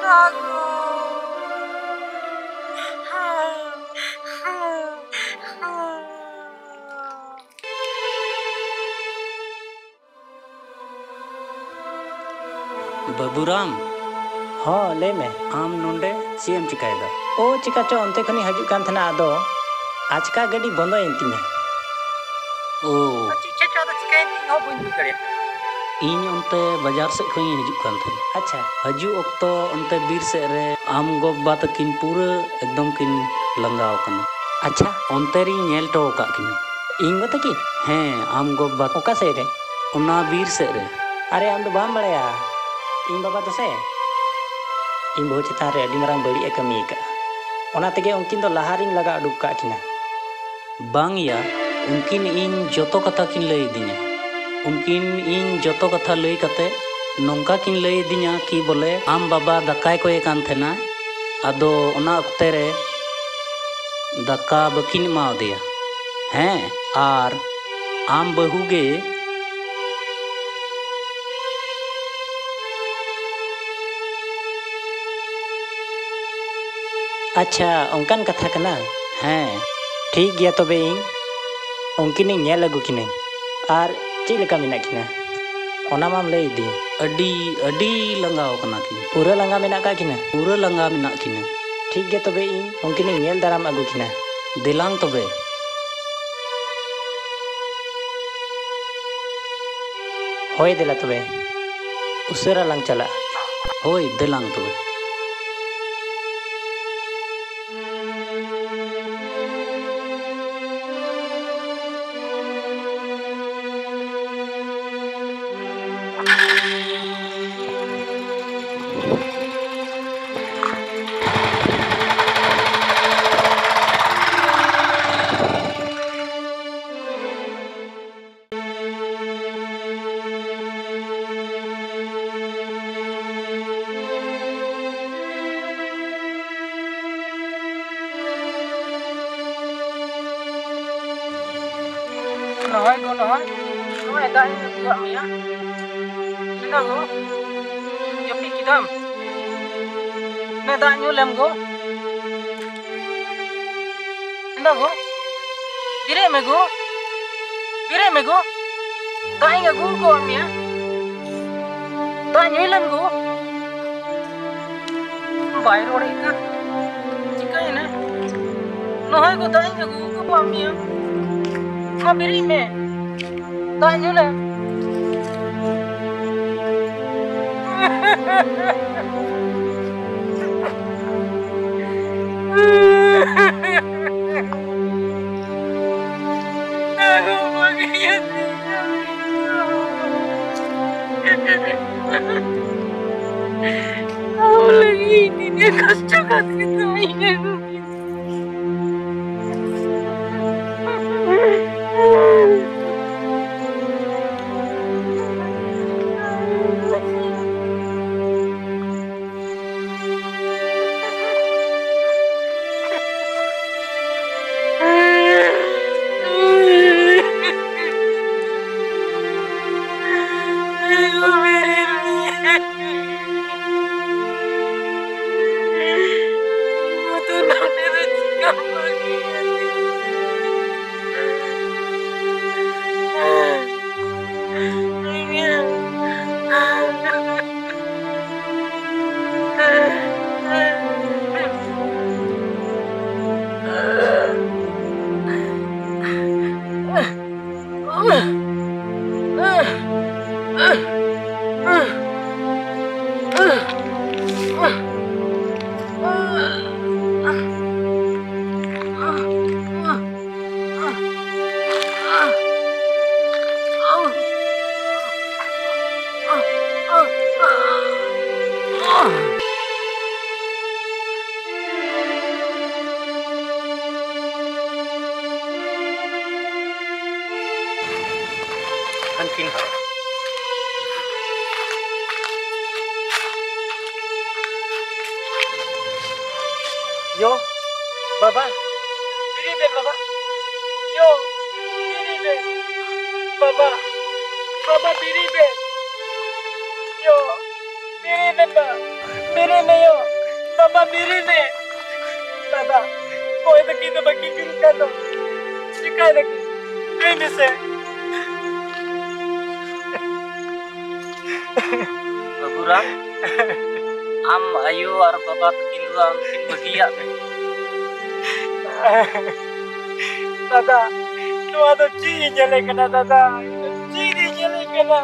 ᱫᱟᱜ ᱜᱚ᱾ ᱵᱟᱹᱵᱩᱨᱟᱢ᱾ ᱦᱚᱸ, ᱞᱟᱹᱭ ᱢᱮ᱾ ᱟᱢ ᱱᱚᱸᱰᱮ ᱪᱮᱫ ᱮᱢ ᱪᱤᱠᱟᱹᱭᱮᱫᱟ? ᱳ, ᱪᱤᱠᱟ ᱪᱚ ᱚᱱᱛᱮ ᱠᱷᱚᱱᱤᱧ ᱦᱤᱡᱩᱜ ᱠᱟᱱ ᱛᱟᱦᱮᱱᱟ, ᱟᱫᱚ ᱟᱪᱠᱟ ᱜᱟᱹᱰᱤ ᱵᱚᱱᱫᱚᱭᱮᱱ ᱛᱤᱧᱟᱹ᱾ ᱳ᱾ ᱪᱮᱫ ᱪᱚ ᱟᱫᱚ ᱪᱤᱠᱟᱹᱭᱮᱱ ᱛᱤᱧ ᱦᱚᱸ ᱵᱟᱹᱧ ᱵᱩᱡᱽ ᱫᱟᱲᱮᱭᱟᱜ ᱠᱟᱱᱟ᱾ ᱤᱧ ᱚᱱᱛᱮ ᱵᱟᱡᱟᱨ ᱥᱮᱫ ᱠᱷᱚᱱᱤᱧ ᱦᱤᱡᱩᱜ ᱠᱟᱱ ᱛᱟᱦᱮᱱᱟ᱾ ᱟᱪᱪᱷᱟ᱾ ᱦᱤᱡᱩᱜ ᱚᱠᱛᱚ ᱚᱱᱛᱮ ᱵᱤᱨ ᱥᱮᱫ ᱨᱮ ᱟᱢ ᱜᱚ ᱵᱟᱵᱟ ᱛᱟᱹᱠᱤᱱ ᱯᱩᱨᱟᱹ ᱮᱠᱫᱚᱢ ᱠᱤᱱ ᱞᱟᱸᱜᱟᱣ ᱠᱟᱱᱟ᱾ ᱟᱪᱪᱷᱟ, ᱚᱱᱛᱮ ᱨᱤᱧ ᱧᱮᱞ ᱦᱚᱴᱚ ᱟᱠᱟᱫ ᱠᱤᱱᱟ᱾ ᱤᱧ ᱜᱚ ᱛᱟᱹᱠᱤᱱ? ᱦᱮᱸ, ᱟᱢ ᱜᱚ ᱵᱟᱵᱟ᱾ ᱚᱠᱟ ᱥᱮᱫ ᱨᱮ? ᱚᱱᱟ ᱵᱤᱨ ᱥᱮᱫ ᱨᱮ᱾ ᱟᱨᱮ, ᱟᱢ ᱫᱚ ᱵᱟᱢ ᱵᱟᱲᱟᱭᱟ, ᱤᱧ ᱵᱟᱵᱟ ᱫᱚ ᱥᱮ ᱤᱧ ᱵᱟᱹᱦᱩ ᱪᱮᱛᱟᱱ ᱨᱮ ᱟᱹᱰᱤ ᱢᱟᱨᱟᱝ ᱵᱟᱹᱲᱤᱡ ᱮ ᱠᱟᱹᱢᱤ ᱟᱠᱟᱫᱼᱟ᱾ ᱚᱱᱟ ᱛᱮᱜᱮ ᱩᱱᱠᱤᱱ ᱫᱚ ᱞᱟᱦᱟ ᱨᱤᱧ ᱞᱟᱜᱟ ᱩᱰᱩᱠ ᱠᱟᱜ ᱠᱤᱱᱟ᱾ ᱵᱟᱝ ᱭᱟ, ᱩᱱᱠᱤᱱ ᱤᱧ ᱡᱚᱛᱚ ᱠᱟᱛᱷᱟ ᱠᱤᱱ ᱞᱟᱹᱭ ᱟᱹᱫᱤᱧᱟ᱾ ᱩᱱᱠᱤᱱ ᱤᱧ ᱡᱚᱛᱚ ᱠᱟᱛᱷᱟ ᱞᱟᱹᱭ ᱠᱟᱛᱮ ᱱᱚᱝᱠᱟ ᱠᱤᱱ ᱞᱟᱹᱭ ᱟᱹᱫᱤᱧᱟ ᱠᱤ ᱵᱚᱞᱮ ᱟᱢ ᱵᱟᱵᱟ ᱫᱟᱠᱟᱭ ᱠᱚᱭᱮ ᱠᱟᱱ ᱛᱟᱦᱮᱱᱟ, ᱟᱫᱚ ᱚᱱᱟ ᱚᱠᱛᱮ ᱨᱮ ᱫᱟᱠᱟ ᱵᱟᱹᱠᱤᱱ ᱮᱢᱟᱣᱟᱫᱮᱭᱟ᱾ ᱦᱮᱸ, ᱟᱨ ᱟᱢ ᱵᱟᱹᱦᱩ ᱜᱮ᱾ ᱟᱪᱪᱷᱟ, ᱚᱱᱠᱟᱱ ᱠᱟᱛᱷᱟ ᱠᱟᱱᱟ? ᱦᱮᱸ᱾ ᱴᱷᱤᱠ ᱜᱮᱭᱟ, ᱛᱚᱵᱮ ᱤᱧ ᱩᱱᱠᱤᱱᱤᱧ ᱧᱮᱞ ᱟᱹᱜᱩ ᱠᱤᱱᱟᱹᱧ᱾ ᱟᱨ ᱪᱮᱫ ᱞᱮᱠᱟ ᱢᱮᱱᱟᱜ ᱠᱤᱱᱟ, ᱚᱱᱟ ᱢᱟᱢ ᱞᱟᱹᱭ ᱟᱹᱫᱤᱧ᱾ ᱟᱹᱰᱤ, ᱟᱹᱰᱤ ᱞᱟᱸᱜᱟᱣ ᱠᱟᱱᱟ ᱠᱤᱱ᱾ ᱯᱩᱨᱟᱹ ᱞᱟᱸᱜᱟ ᱢᱮᱱᱟᱜ ᱠᱟᱜ ᱠᱤᱱᱟ? ᱯᱩᱨᱟᱹ ᱞᱟᱸᱜᱟ ᱢᱮᱱᱟᱜ ᱠᱤᱱᱟ᱾ ᱴᱷᱤᱠ ᱜᱮᱭᱟ, ᱛᱚᱵᱮ ᱤᱧ ᱩᱱᱠᱤᱱᱤᱧ ᱧᱮᱞ ᱫᱟᱨᱟᱢ ᱟᱹᱜᱩ ᱠᱤᱱᱟ᱾ ᱫᱮᱞᱟᱝ ᱛᱚᱵᱮ᱾ ᱦᱳᱭ, ᱫᱮᱞᱟ ᱛᱚᱵᱮ, ᱩᱥᱟᱹᱨᱟ ᱞᱟᱝ ᱪᱟᱞᱟᱜᱼᱟ᱾ ᱦᱳᱭ, ᱫᱮᱞᱟᱝ ᱛᱚᱵᱮ᱾ ᱜᱚ, ᱱᱚᱜᱼᱚᱭ, ᱱᱚᱜᱼᱚᱭ ᱫᱟᱜ ᱤᱧ ᱟᱹᱜᱩᱣᱟᱜ ᱢᱮᱭᱟ᱾ ᱪᱮᱫᱟᱜ ᱜᱚ? ᱡᱟᱹᱯᱤᱫ ᱠᱮᱫᱟᱢ? ᱱᱮ ᱫᱟᱜ ᱧᱩ ᱞᱮᱢ ᱜᱚ᱾ ᱪᱮᱫᱟᱜ ᱜᱚ? ᱵᱮᱨᱮᱫ ᱢᱮ ᱜᱚ᱾ ᱵᱮᱨᱮᱫ ᱢᱮ ᱜᱚ᱾ ᱫᱟᱜ ᱤᱧ ᱟᱹᱜᱩ ᱟᱠᱟᱫ ᱢᱮᱭᱟ᱾ ᱫᱟᱜ ᱧᱩᱭ ᱞᱮᱢ ᱜᱚ᱾ ᱵᱟᱭ ᱨᱚᱲᱮᱫ ᱠᱟᱱ᱾ ᱪᱤᱠᱟᱹᱭᱮᱱᱟ? ᱱᱚᱜᱼᱚᱭ ᱜᱚ, ᱫᱟᱜ ᱤᱧ ᱟᱹᱜᱩ ᱟᱠᱟᱫ ᱢᱮᱭᱟ᱾ ᱢᱟ ᱵᱮᱨᱮᱫ ᱢᱮ᱾ ᱫᱟᱜ ᱧᱩ ᱞᱮᱢ᱾ ᱦᱟᱱᱠᱤᱱ ᱦᱚᱸ᱾ ᱭᱳ, ᱵᱟᱵᱟ, ᱵᱮᱨᱮᱫ ᱵᱮᱱ ᱵᱟᱵᱟ᱾ ᱭᱳ, ᱵᱮᱨᱮᱫ ᱵᱮᱱ᱾ ᱵᱟᱵᱟ, ᱵᱟᱵᱟ, ᱵᱮᱨᱮᱫ ᱢᱮ᱾ ᱭᱳ, ᱵᱮᱨᱮᱫ ᱢᱮ ᱵᱟ᱾ ᱵᱮᱨᱮᱫ ᱢᱮ ᱭᱳ᱾ ᱵᱟᱵᱟ, ᱵᱮᱨᱮᱫ ᱢᱮ᱾ ᱵᱟᱵᱟ, ᱚᱠᱚᱭ ᱛᱟᱹᱠᱤᱱ ᱫᱚ ᱵᱟᱹᱠᱤᱱ ᱵᱮᱨᱮᱫ ᱠᱟᱱ ᱫᱚ? ᱪᱤᱠᱟᱹᱭ ᱫᱟᱹᱠᱤᱱ? ᱞᱟᱹᱭ ᱢᱮᱥᱮ᱾ ᱵᱟᱹᱵᱩᱨᱟᱢ, ᱟᱢ ᱟᱭᱳ ᱟᱨ ᱵᱟᱵᱟ ᱛᱟᱹᱠᱤᱱ ᱫᱚ ᱟᱢ ᱠᱤᱱ ᱵᱟᱹᱜᱤᱭᱟᱜ ᱢᱮ᱾ ᱫᱟᱫᱟ, ᱱᱚᱣᱟ ᱫᱚ ᱪᱮᱫ ᱤᱧ ᱧᱮᱞᱮ ᱠᱟᱱᱟ ᱫᱟᱫᱟ? ᱪᱮᱫ ᱤᱧ ᱧᱮᱞᱮ ᱠᱟᱱᱟ?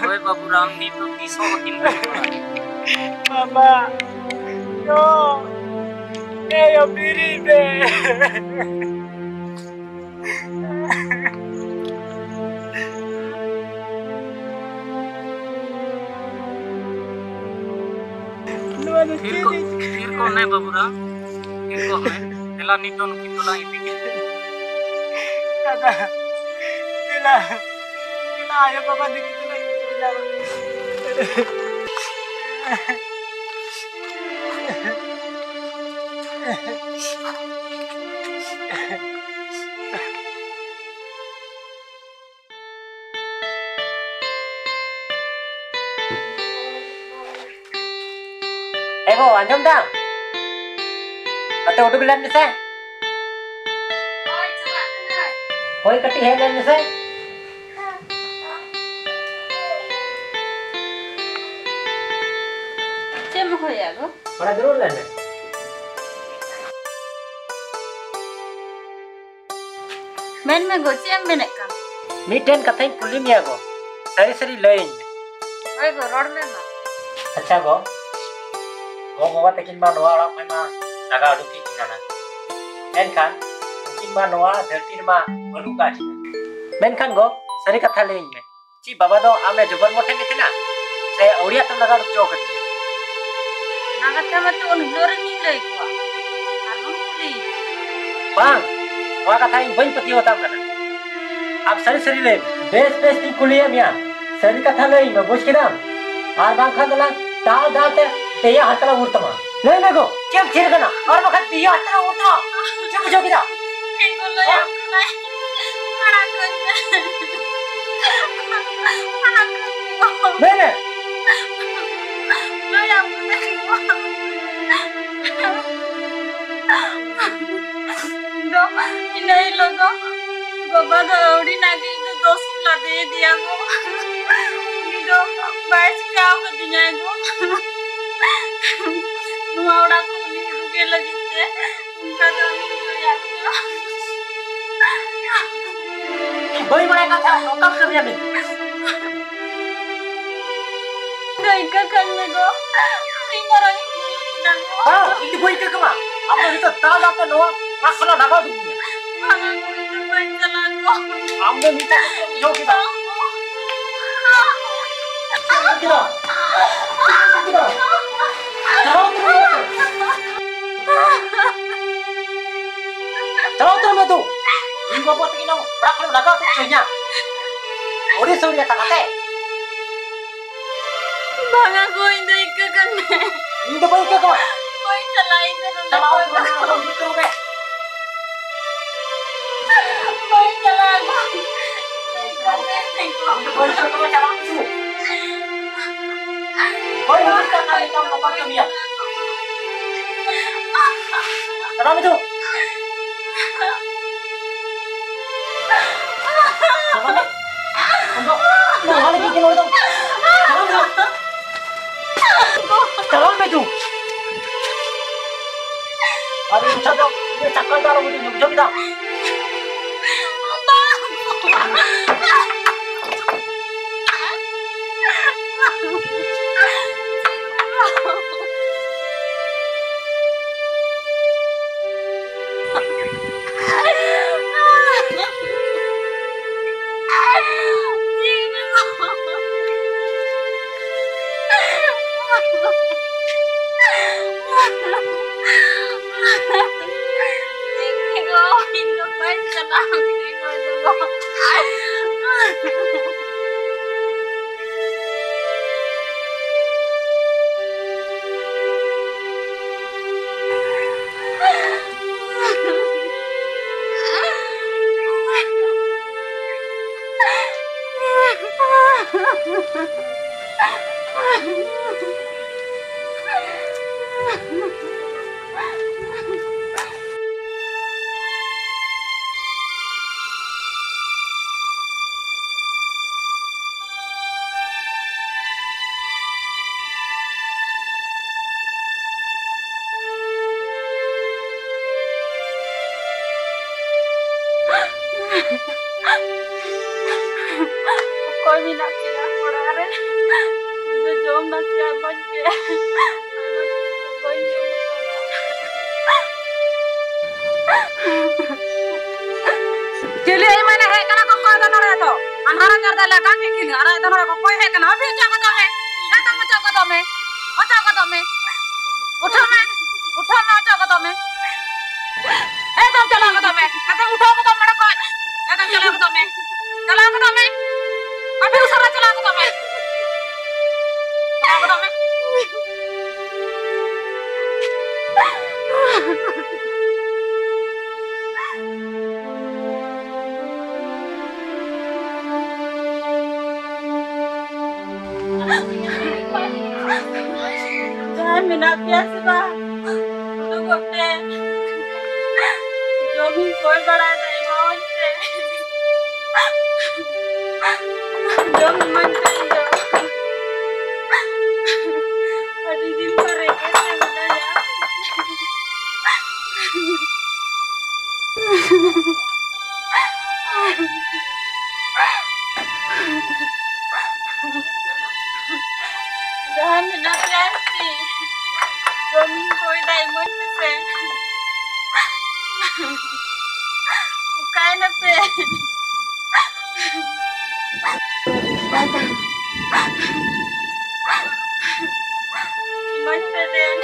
ᱦᱳᱭ ᱵᱟᱹᱵᱩᱨᱟᱢ, ᱱᱤᱛ ᱫᱚ ᱛᱤᱥ ᱦᱚᱸ ᱵᱟᱹᱠᱤᱱ ᱵᱟᱹᱜᱤ ᱠᱟᱱᱟ᱾ ᱵᱟᱵᱟ, ᱭᱳ, ᱮ ᱭᱳ, ᱵᱮᱨᱮᱫ ᱢᱮ᱾ ᱱᱚᱣᱟ ᱫᱚ ᱛᱷᱤᱨ ᱪᱮᱫ ᱠᱚᱜ, ᱤᱧ ᱛᱷᱤᱨ ᱠᱚᱜ ᱢᱮ ᱵᱟᱹᱵᱩᱨᱟᱢ, ᱛᱷᱤᱨ ᱠᱚᱜ ᱢᱮ᱾ ᱫᱮᱞᱟ ᱱᱤᱛ ᱫᱚ ᱱᱩᱠᱤᱱ ᱫᱚᱞᱟᱝ ᱤᱫᱤ ᱠᱤᱱᱟ᱾ ᱫᱟᱫᱟ, ᱫᱮᱞᱟ, ᱫᱮᱞᱟ ᱟᱭᱳ ᱵᱟᱵᱟ ᱱᱩᱠᱤᱱ ᱫᱚᱞᱟᱝ ᱤᱫᱤ ᱠᱤᱱᱟ᱾ ᱮ ᱜᱚ, ᱟᱸᱡᱚᱢ ᱫᱟᱢ? ᱱᱚᱛᱮ ᱩᱰᱩᱠ ᱞᱮᱱ ᱢᱮᱥᱮ᱾ ᱦᱳᱭ, ᱪᱟᱞᱟᱜ ᱠᱟᱹᱱᱟᱹᱧ᱾ ᱦᱳᱭ, ᱠᱟᱹᱴᱤᱡ ᱦᱮᱡ ᱞᱮᱱ ᱢᱮᱥᱮ᱾ ᱪᱮᱫ ᱮᱢ ᱦᱚᱦᱚᱭᱟ ᱜᱚ? ᱛᱷᱚᱲᱟ ᱫᱩᱲᱩᱵ ᱞᱮᱱ ᱢᱮ᱾ ᱢᱮᱱ ᱢᱮ ᱜᱚ, ᱪᱮᱫ ᱮᱢ ᱢᱮᱱᱮᱫ ᱠᱟᱱ? ᱢᱤᱫᱴᱮᱱ ᱠᱟᱛᱷᱟᱧ ᱠᱩᱞᱤ ᱢᱮᱭᱟ ᱜᱚ, ᱥᱟᱹᱨᱤ ᱥᱟᱹᱨᱤ ᱞᱟᱹᱭᱟᱹᱧ ᱢᱮ᱾ ᱦᱳᱭ ᱜᱚ, ᱨᱚᱲ ᱢᱮ ᱢᱟ᱾ ᱟᱪᱪᱷᱟ ᱜᱚ, ᱜᱚ ᱵᱟᱵᱟ ᱛᱟᱹᱠᱤᱱ ᱢᱟ ᱱᱚᱣᱟ ᱚᱲᱟᱜ ᱠᱷᱚᱱ ᱢᱟ ᱞᱟᱜᱟ ᱩᱰᱩᱠ ᱠᱮᱫ ᱠᱤᱱᱟ ᱱᱟ᱾ ᱢᱮᱱᱠᱷᱟᱱ ᱩᱱᱠᱤᱱ ᱢᱟ ᱱᱚᱣᱟ ᱫᱷᱟᱹᱨᱛᱤ ᱨᱮᱢᱟ ᱵᱟᱹᱱᱩᱜ ᱠᱟᱜ ᱠᱤᱱᱟ᱾ ᱢᱮᱱᱠᱷᱟᱱ ᱜᱚ, ᱥᱟᱹᱨᱤ ᱠᱟᱛᱷᱟ ᱞᱟᱹᱭᱟᱹᱧ ᱢᱮ, ᱪᱮᱫ ᱵᱟᱵᱟ ᱫᱚ ᱟᱢᱮ ᱡᱚᱵᱚᱨ ᱢᱚᱴᱷᱮ ᱢᱮᱛᱟᱭ ᱠᱟᱱᱟ ᱥᱮ ᱟᱹᱣᱲᱤᱭᱟᱜ ᱛᱮᱢ ᱞᱟᱜᱟ ᱩᱰᱩᱠ ᱦᱚᱪᱚ ᱠᱟᱫᱮᱭᱟ? ᱚᱱᱟ ᱠᱟᱛᱷᱟ ᱢᱟᱛᱚ ᱩᱱ ᱦᱤᱞᱳᱜ ᱨᱮᱜᱤᱧ ᱞᱟᱹᱭ ᱠᱚᱣᱟ, ᱟᱨᱦᱚᱸᱢ ᱠᱩᱞᱤᱭᱤᱧᱟ? ᱵᱟᱝ, ᱱᱚᱣᱟ ᱠᱟᱛᱷᱟ ᱤᱧ ᱵᱟᱹᱧ ᱯᱟᱹᱛᱭᱟᱹᱣ ᱟᱛᱟᱢ ᱠᱟᱱᱟ᱾ ᱟᱢ ᱥᱟᱹᱨᱤ ᱥᱟᱹᱨᱤ ᱞᱟᱹᱭ ᱢᱮ᱾ ᱵᱮᱥ ᱵᱮᱥ ᱛᱤᱧ ᱠᱩᱞᱤᱭᱮᱫ ᱢᱮᱭᱟ, ᱥᱟᱹᱨᱤ ᱠᱟᱛᱷᱟ ᱞᱟᱹᱭ ᱢᱮ, ᱵᱩᱡᱽ ᱠᱮᱫᱟᱢ? ᱟᱨ ᱵᱟᱝᱠᱷᱟᱱ ᱫᱚᱞᱟᱝ ᱫᱟᱞ ᱫᱟᱞ ᱛᱮ ᱫᱮᱭᱟ ᱦᱟᱛᱲᱟ ᱩᱨ ᱛᱟᱢᱟ᱾ ᱞᱟᱹᱭ ᱢᱮ ᱜᱚ, ᱪᱮᱫ ᱮᱢ ᱛᱷᱤᱨ ᱠᱟᱱᱟ? ᱟᱨ ᱵᱟᱠᱷᱟᱱ ᱫᱮᱭᱟ ᱦᱟᱛᱲᱟ ᱩᱨ ᱛᱟᱢᱟ᱾ ᱪᱮᱫ ᱵᱩᱡᱷᱟᱹᱣ ᱠᱮᱫᱟ? ᱦᱮᱸ ᱜᱚ, ᱞᱟᱹᱭᱟᱢ ᱠᱟᱹᱱᱟᱹᱧ, ᱟᱲᱟᱜ ᱠᱟᱹᱧ ᱢᱮ᱾ ᱤᱱᱟᱹ ᱦᱤᱞᱳᱜ ᱫᱚ ᱵᱟᱵᱟ ᱫᱚ ᱟᱹᱣᱲᱤ ᱱᱟᱜ ᱜᱮ ᱤᱧ ᱫᱚ ᱫᱳᱥ ᱤᱧ ᱞᱟᱫᱮᱭᱮᱫᱮᱭᱟ ᱜᱚ᱾ ᱩᱱᱤ ᱫᱚ ᱵᱟᱭ ᱪᱤᱠᱟᱹ ᱟᱠᱟᱫᱤᱧᱟᱭ ᱜᱚ᱾ ᱱᱚᱣᱟ ᱚᱲᱟᱜ ᱠᱷᱚᱱ ᱩᱱᱤ ᱩᱰᱩᱠᱮ ᱞᱟᱹᱜᱤᱫ ᱛᱮ ᱚᱱᱠᱟ ᱫᱚ ᱩᱱᱤ ᱫᱚ ᱭᱟᱜ ᱜᱮᱭᱟ᱾ ᱵᱟᱹᱧ ᱵᱟᱲᱟᱭ ᱠᱟᱱ ᱛᱟᱦᱮᱸᱫ ᱱᱚᱝᱠᱟᱢ ᱠᱟᱹᱢᱤᱭᱟ ᱢᱮᱱᱛᱮ᱾ ᱫᱟᱹᱭᱠᱟᱹ ᱠᱟᱱ ᱢᱮ ᱜᱚ᱾ ᱤᱧ ᱵᱚᱨᱚᱝ ᱤᱧ ᱵᱷᱩᱞ ᱠᱮᱫᱟ ᱜᱚ᱾ ᱵᱟᱝ, ᱤᱧ ᱫᱚ ᱵᱟᱹᱧ ᱤᱠᱟᱹ ᱠᱟᱢᱟ᱾ ᱟᱢ ᱫᱚ ᱱᱤᱛᱚᱜ ᱫᱟᱞ ᱫᱟᱞ ᱛᱮ ᱱᱚᱣᱟ ᱚᱲᱟᱜ ᱠᱷᱚᱱᱟᱜ ᱞᱟᱜᱟᱣ ᱩᱰᱩᱠ ᱢᱮ᱾ ᱵᱟᱝᱟ ᱜᱚ, ᱤᱧ ᱫᱚ ᱵᱟᱹᱧ ᱪᱟᱞᱟᱜᱼᱟ ᱜᱚ᱾ ᱟᱢ ᱫᱚ ᱱᱤᱛᱚᱜ ᱪᱮᱫ ᱮᱢ ᱵᱩᱡᱷᱟᱹᱣ ᱠᱮᱫᱟ? ᱪᱮᱫ ᱮᱢ ᱵᱩᱡᱷᱟᱹᱣ ᱠᱮᱫᱟ? ᱪᱮᱫ ᱮᱢ ᱵᱩᱡᱷᱟᱹᱣ ᱠᱮᱫᱟ? ᱪᱟᱞᱟᱣ ᱩᱛᱟᱹᱨ ᱢᱮ᱾ ᱪᱟᱞᱟᱣ ᱩᱛᱟᱹᱨ ᱢᱮ ᱫᱩ᱾ ᱤᱧ ᱵᱟᱵᱟ ᱛᱟᱹᱠᱤᱱ ᱚᱲᱟᱜ ᱠᱷᱚᱱ ᱞᱟᱜᱟᱣ ᱩᱰᱩᱠ ᱦᱚᱪᱚᱧᱟ᱾ ᱟᱹᱰᱤ ᱥᱟᱹᱨᱤᱭᱟ ᱠᱟᱛᱷᱟ ᱛᱮ᱾ ᱵᱟᱝᱟ ᱜᱚ, ᱤᱧ ᱫᱚ ᱤᱠᱟᱹ ᱠᱟᱱ ᱢᱮ᱾ ᱤᱧ ᱫᱚ ᱵᱟᱹᱧ ᱤᱠᱟᱹ ᱠᱚᱣᱟ᱾ ᱵᱟᱹᱧ ᱪᱟᱞᱟᱜᱼᱟ, ᱤᱧ ᱫᱚ ᱱᱚᱰᱮ ᱪᱟᱞᱟᱣ ᱠᱷᱚᱱ ᱩᱛᱟᱹᱨ ᱢᱮ, ᱫᱚ᱾ ᱪᱟᱞᱟᱣ ᱩᱛᱟᱹᱨ ᱢᱮ᱾ ᱵᱟᱹᱧ ᱪᱟᱞᱟᱜᱼᱟ ᱜᱚ᱾ ᱤᱧ ᱫᱚ ᱵᱟᱹᱧ ᱤᱠᱟᱹ ᱠᱚᱣᱟ, ᱪᱟᱞᱟᱜ ᱢᱮ ᱥᱩᱫᱷᱩ᱾ ᱵᱟᱹᱧ ᱦᱩᱫᱤᱥ ᱠᱟᱜ ᱠᱷᱟᱱ ᱱᱤᱛᱚᱜ ᱵᱟᱵᱟ ᱠᱟᱹᱢᱤᱭᱟ᱾ ᱪᱟᱞᱟᱜ ᱢᱮ ᱫᱩ᱾ ᱪᱟᱞᱟᱜ ᱢᱮ᱾ ᱟᱢ ᱫᱚ ᱱᱚᱣᱟ ᱞᱟᱹᱜᱤᱫ ᱜᱮ ᱱᱚᱰᱮ ᱫᱚ᱾ ᱪᱟᱞᱟᱜ ᱢᱮ ᱫᱩ᱾ ᱪᱟᱞᱟᱜ ᱢᱮ ᱫᱩ᱾ ᱟᱨ ᱤᱧ ᱴᱷᱮᱱ ᱫᱚ ᱤᱧᱟᱹᱜ ᱪᱟᱠᱚᱨ ᱫᱚ ᱟᱞᱚᱢ ᱤᱫᱤᱧᱟ, ᱵᱩᱡᱷᱟᱹᱣ ᱠᱮᱫᱟᱢ? ᱪᱤᱞᱤ ᱮ ᱢᱮᱱᱟ ᱦᱮᱡ ᱠᱟᱱᱟ ᱠᱚ, ᱚᱠᱚᱭ ᱫᱚ ᱱᱚᱰᱮ ᱫᱚ? ᱟᱱᱦᱟᱨ ᱟᱡᱟᱨ ᱫᱚ ᱞᱟᱜᱟ ᱠᱮᱫ ᱠᱤᱱᱟ, ᱟᱨ ᱟᱡ ᱫᱚ ᱱᱚᱰᱮ ᱚᱠᱚᱭ ᱦᱮᱡ ᱠᱟᱱᱟ? ᱟᱹᱵᱤ ᱚᱪᱚᱜ ᱜᱚᱫᱚᱜ ᱢᱮ, ᱮᱠᱫᱚᱢ ᱚᱪᱚᱜ ᱜᱚᱫᱚᱜ ᱢᱮ, ᱚᱪᱚᱜ ᱜᱚᱫᱚᱜ ᱢᱮ, ᱩᱴᱷᱟᱹᱜ ᱢᱮ, ᱩᱴᱷᱟᱹᱜ ᱢᱮ, ᱚᱪᱚᱜ ᱜᱚᱫᱚᱜ ᱢᱮ, ᱮᱠᱫᱚᱢ ᱪᱟᱞᱟᱣ ᱜᱚᱫᱚᱜ ᱢᱮ, ᱮᱠᱫᱚᱢ ᱩᱴᱷᱟᱹᱣ ᱜᱚᱫᱚᱜ ᱢᱮ ᱱᱚᱰᱮ ᱠᱷᱚᱡ, ᱮᱠᱫᱚᱢ ᱪᱟᱞᱟᱣ ᱜᱚᱫᱚᱜ ᱢᱮ, ᱪᱟᱞᱟᱣ ᱜᱚᱫᱚᱜ ᱢᱮ, ᱟᱹᱰᱤ ᱩᱥᱟᱹᱨᱟ ᱪᱟᱞᱟᱣ ᱜᱚᱫᱚᱜ ᱢᱮ, ᱪᱟᱞᱟᱣ ᱜᱚᱫᱚᱜ ᱢᱮ᱾ ᱡᱟᱦᱟᱸᱭ ᱢᱮᱱᱟᱜ ᱯᱮᱭᱟ ᱥᱮ ᱵᱟᱝ, ᱩᱰᱩᱠᱚᱜ ᱯᱮ᱾ ᱡᱚᱢᱤᱧ ᱠᱚᱭ ᱵᱟᱲᱟᱭᱮᱫᱟ, ᱮᱢᱟᱣᱟᱹᱧ ᱯᱮ᱾ ᱡᱚᱢ ᱤᱢᱟᱹᱧ ᱯᱮ ᱤᱧ ᱫᱚ᱾ ᱟᱹᱰᱤ ᱫᱤᱱ ᱠᱷᱚᱱ ᱨᱮᱸᱜᱮᱡ ᱛᱮ ᱢᱤᱱᱟᱹᱧᱟ᱾ ᱡᱟᱦᱟᱸᱭ ᱢᱮᱱᱟᱜ ᱯᱮᱭᱟ ᱥᱮ, ᱡᱚᱢᱤᱧ ᱠᱚᱭᱫᱟ, ᱤᱢᱟᱹᱧ ᱯᱮᱥᱮ᱾ ᱚᱠᱟᱭ ᱱᱟᱯᱮ? ᱤᱢᱟᱹᱧ ᱯᱮ ᱫᱮᱱ᱾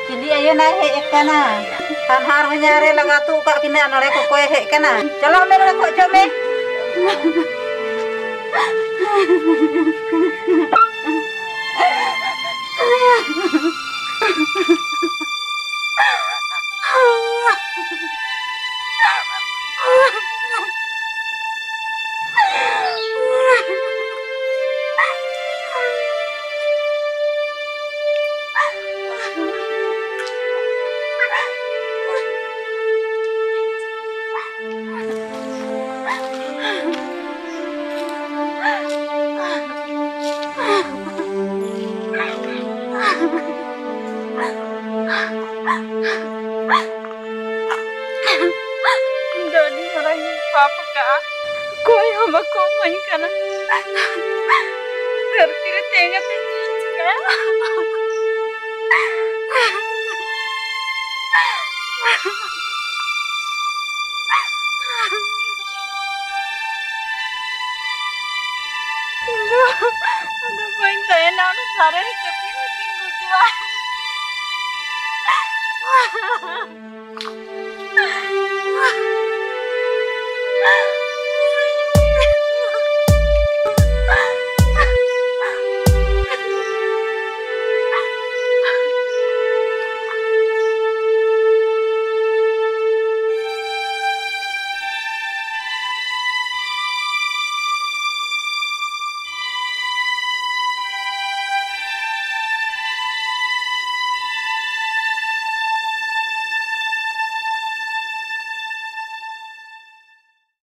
ᱪᱤᱞᱤ ᱟᱭᱳ ᱱᱟᱭ ᱦᱮᱡ ᱟᱠᱟᱱᱟ? ᱦᱟᱱᱦᱟᱨ ᱦᱚᱧᱦᱟᱨ ᱮ ᱞᱟᱜᱟ ᱛᱩᱜ ᱠᱟᱜ ᱠᱤᱱᱟ, ᱱᱚᱰᱮ ᱠᱚᱠᱚᱭ ᱦᱮᱡ ᱠᱟᱱᱟ᱾ ᱪᱟᱞᱟᱜ ᱢᱮ, ᱱᱚᱰᱮ ᱠᱷᱚᱡ ᱚᱪᱚᱜ ᱢᱮ᱾ ᱤᱧ ᱫᱚ ᱟᱹᱰᱤ ᱢᱟᱨᱟᱝ ᱤᱧ ᱯᱟᱯ ᱟᱠᱟᱫᱼᱟ᱾ ᱚᱠᱚᱭ ᱦᱚᱸ ᱵᱟᱠᱚ ᱤᱢᱟᱹᱧ ᱠᱟᱱᱟ᱾ ᱫᱷᱟᱹᱨᱛᱤ ᱨᱮ ᱛᱮᱦᱮᱧ ᱠᱟᱛᱮ ᱪᱮᱫ ᱤᱧ ᱪᱤᱠᱟᱹᱭᱟ? ᱤᱧ ᱫᱚ ᱟᱫᱚ ᱵᱟᱹᱧ ᱛᱟᱦᱮᱱᱟ, ᱚᱱᱟ ᱫᱟᱨᱮ ᱨᱮ ᱪᱟᱹᱯᱤ ᱠᱟᱛᱮᱧ ᱜᱩᱡᱩᱜᱼᱟ᱾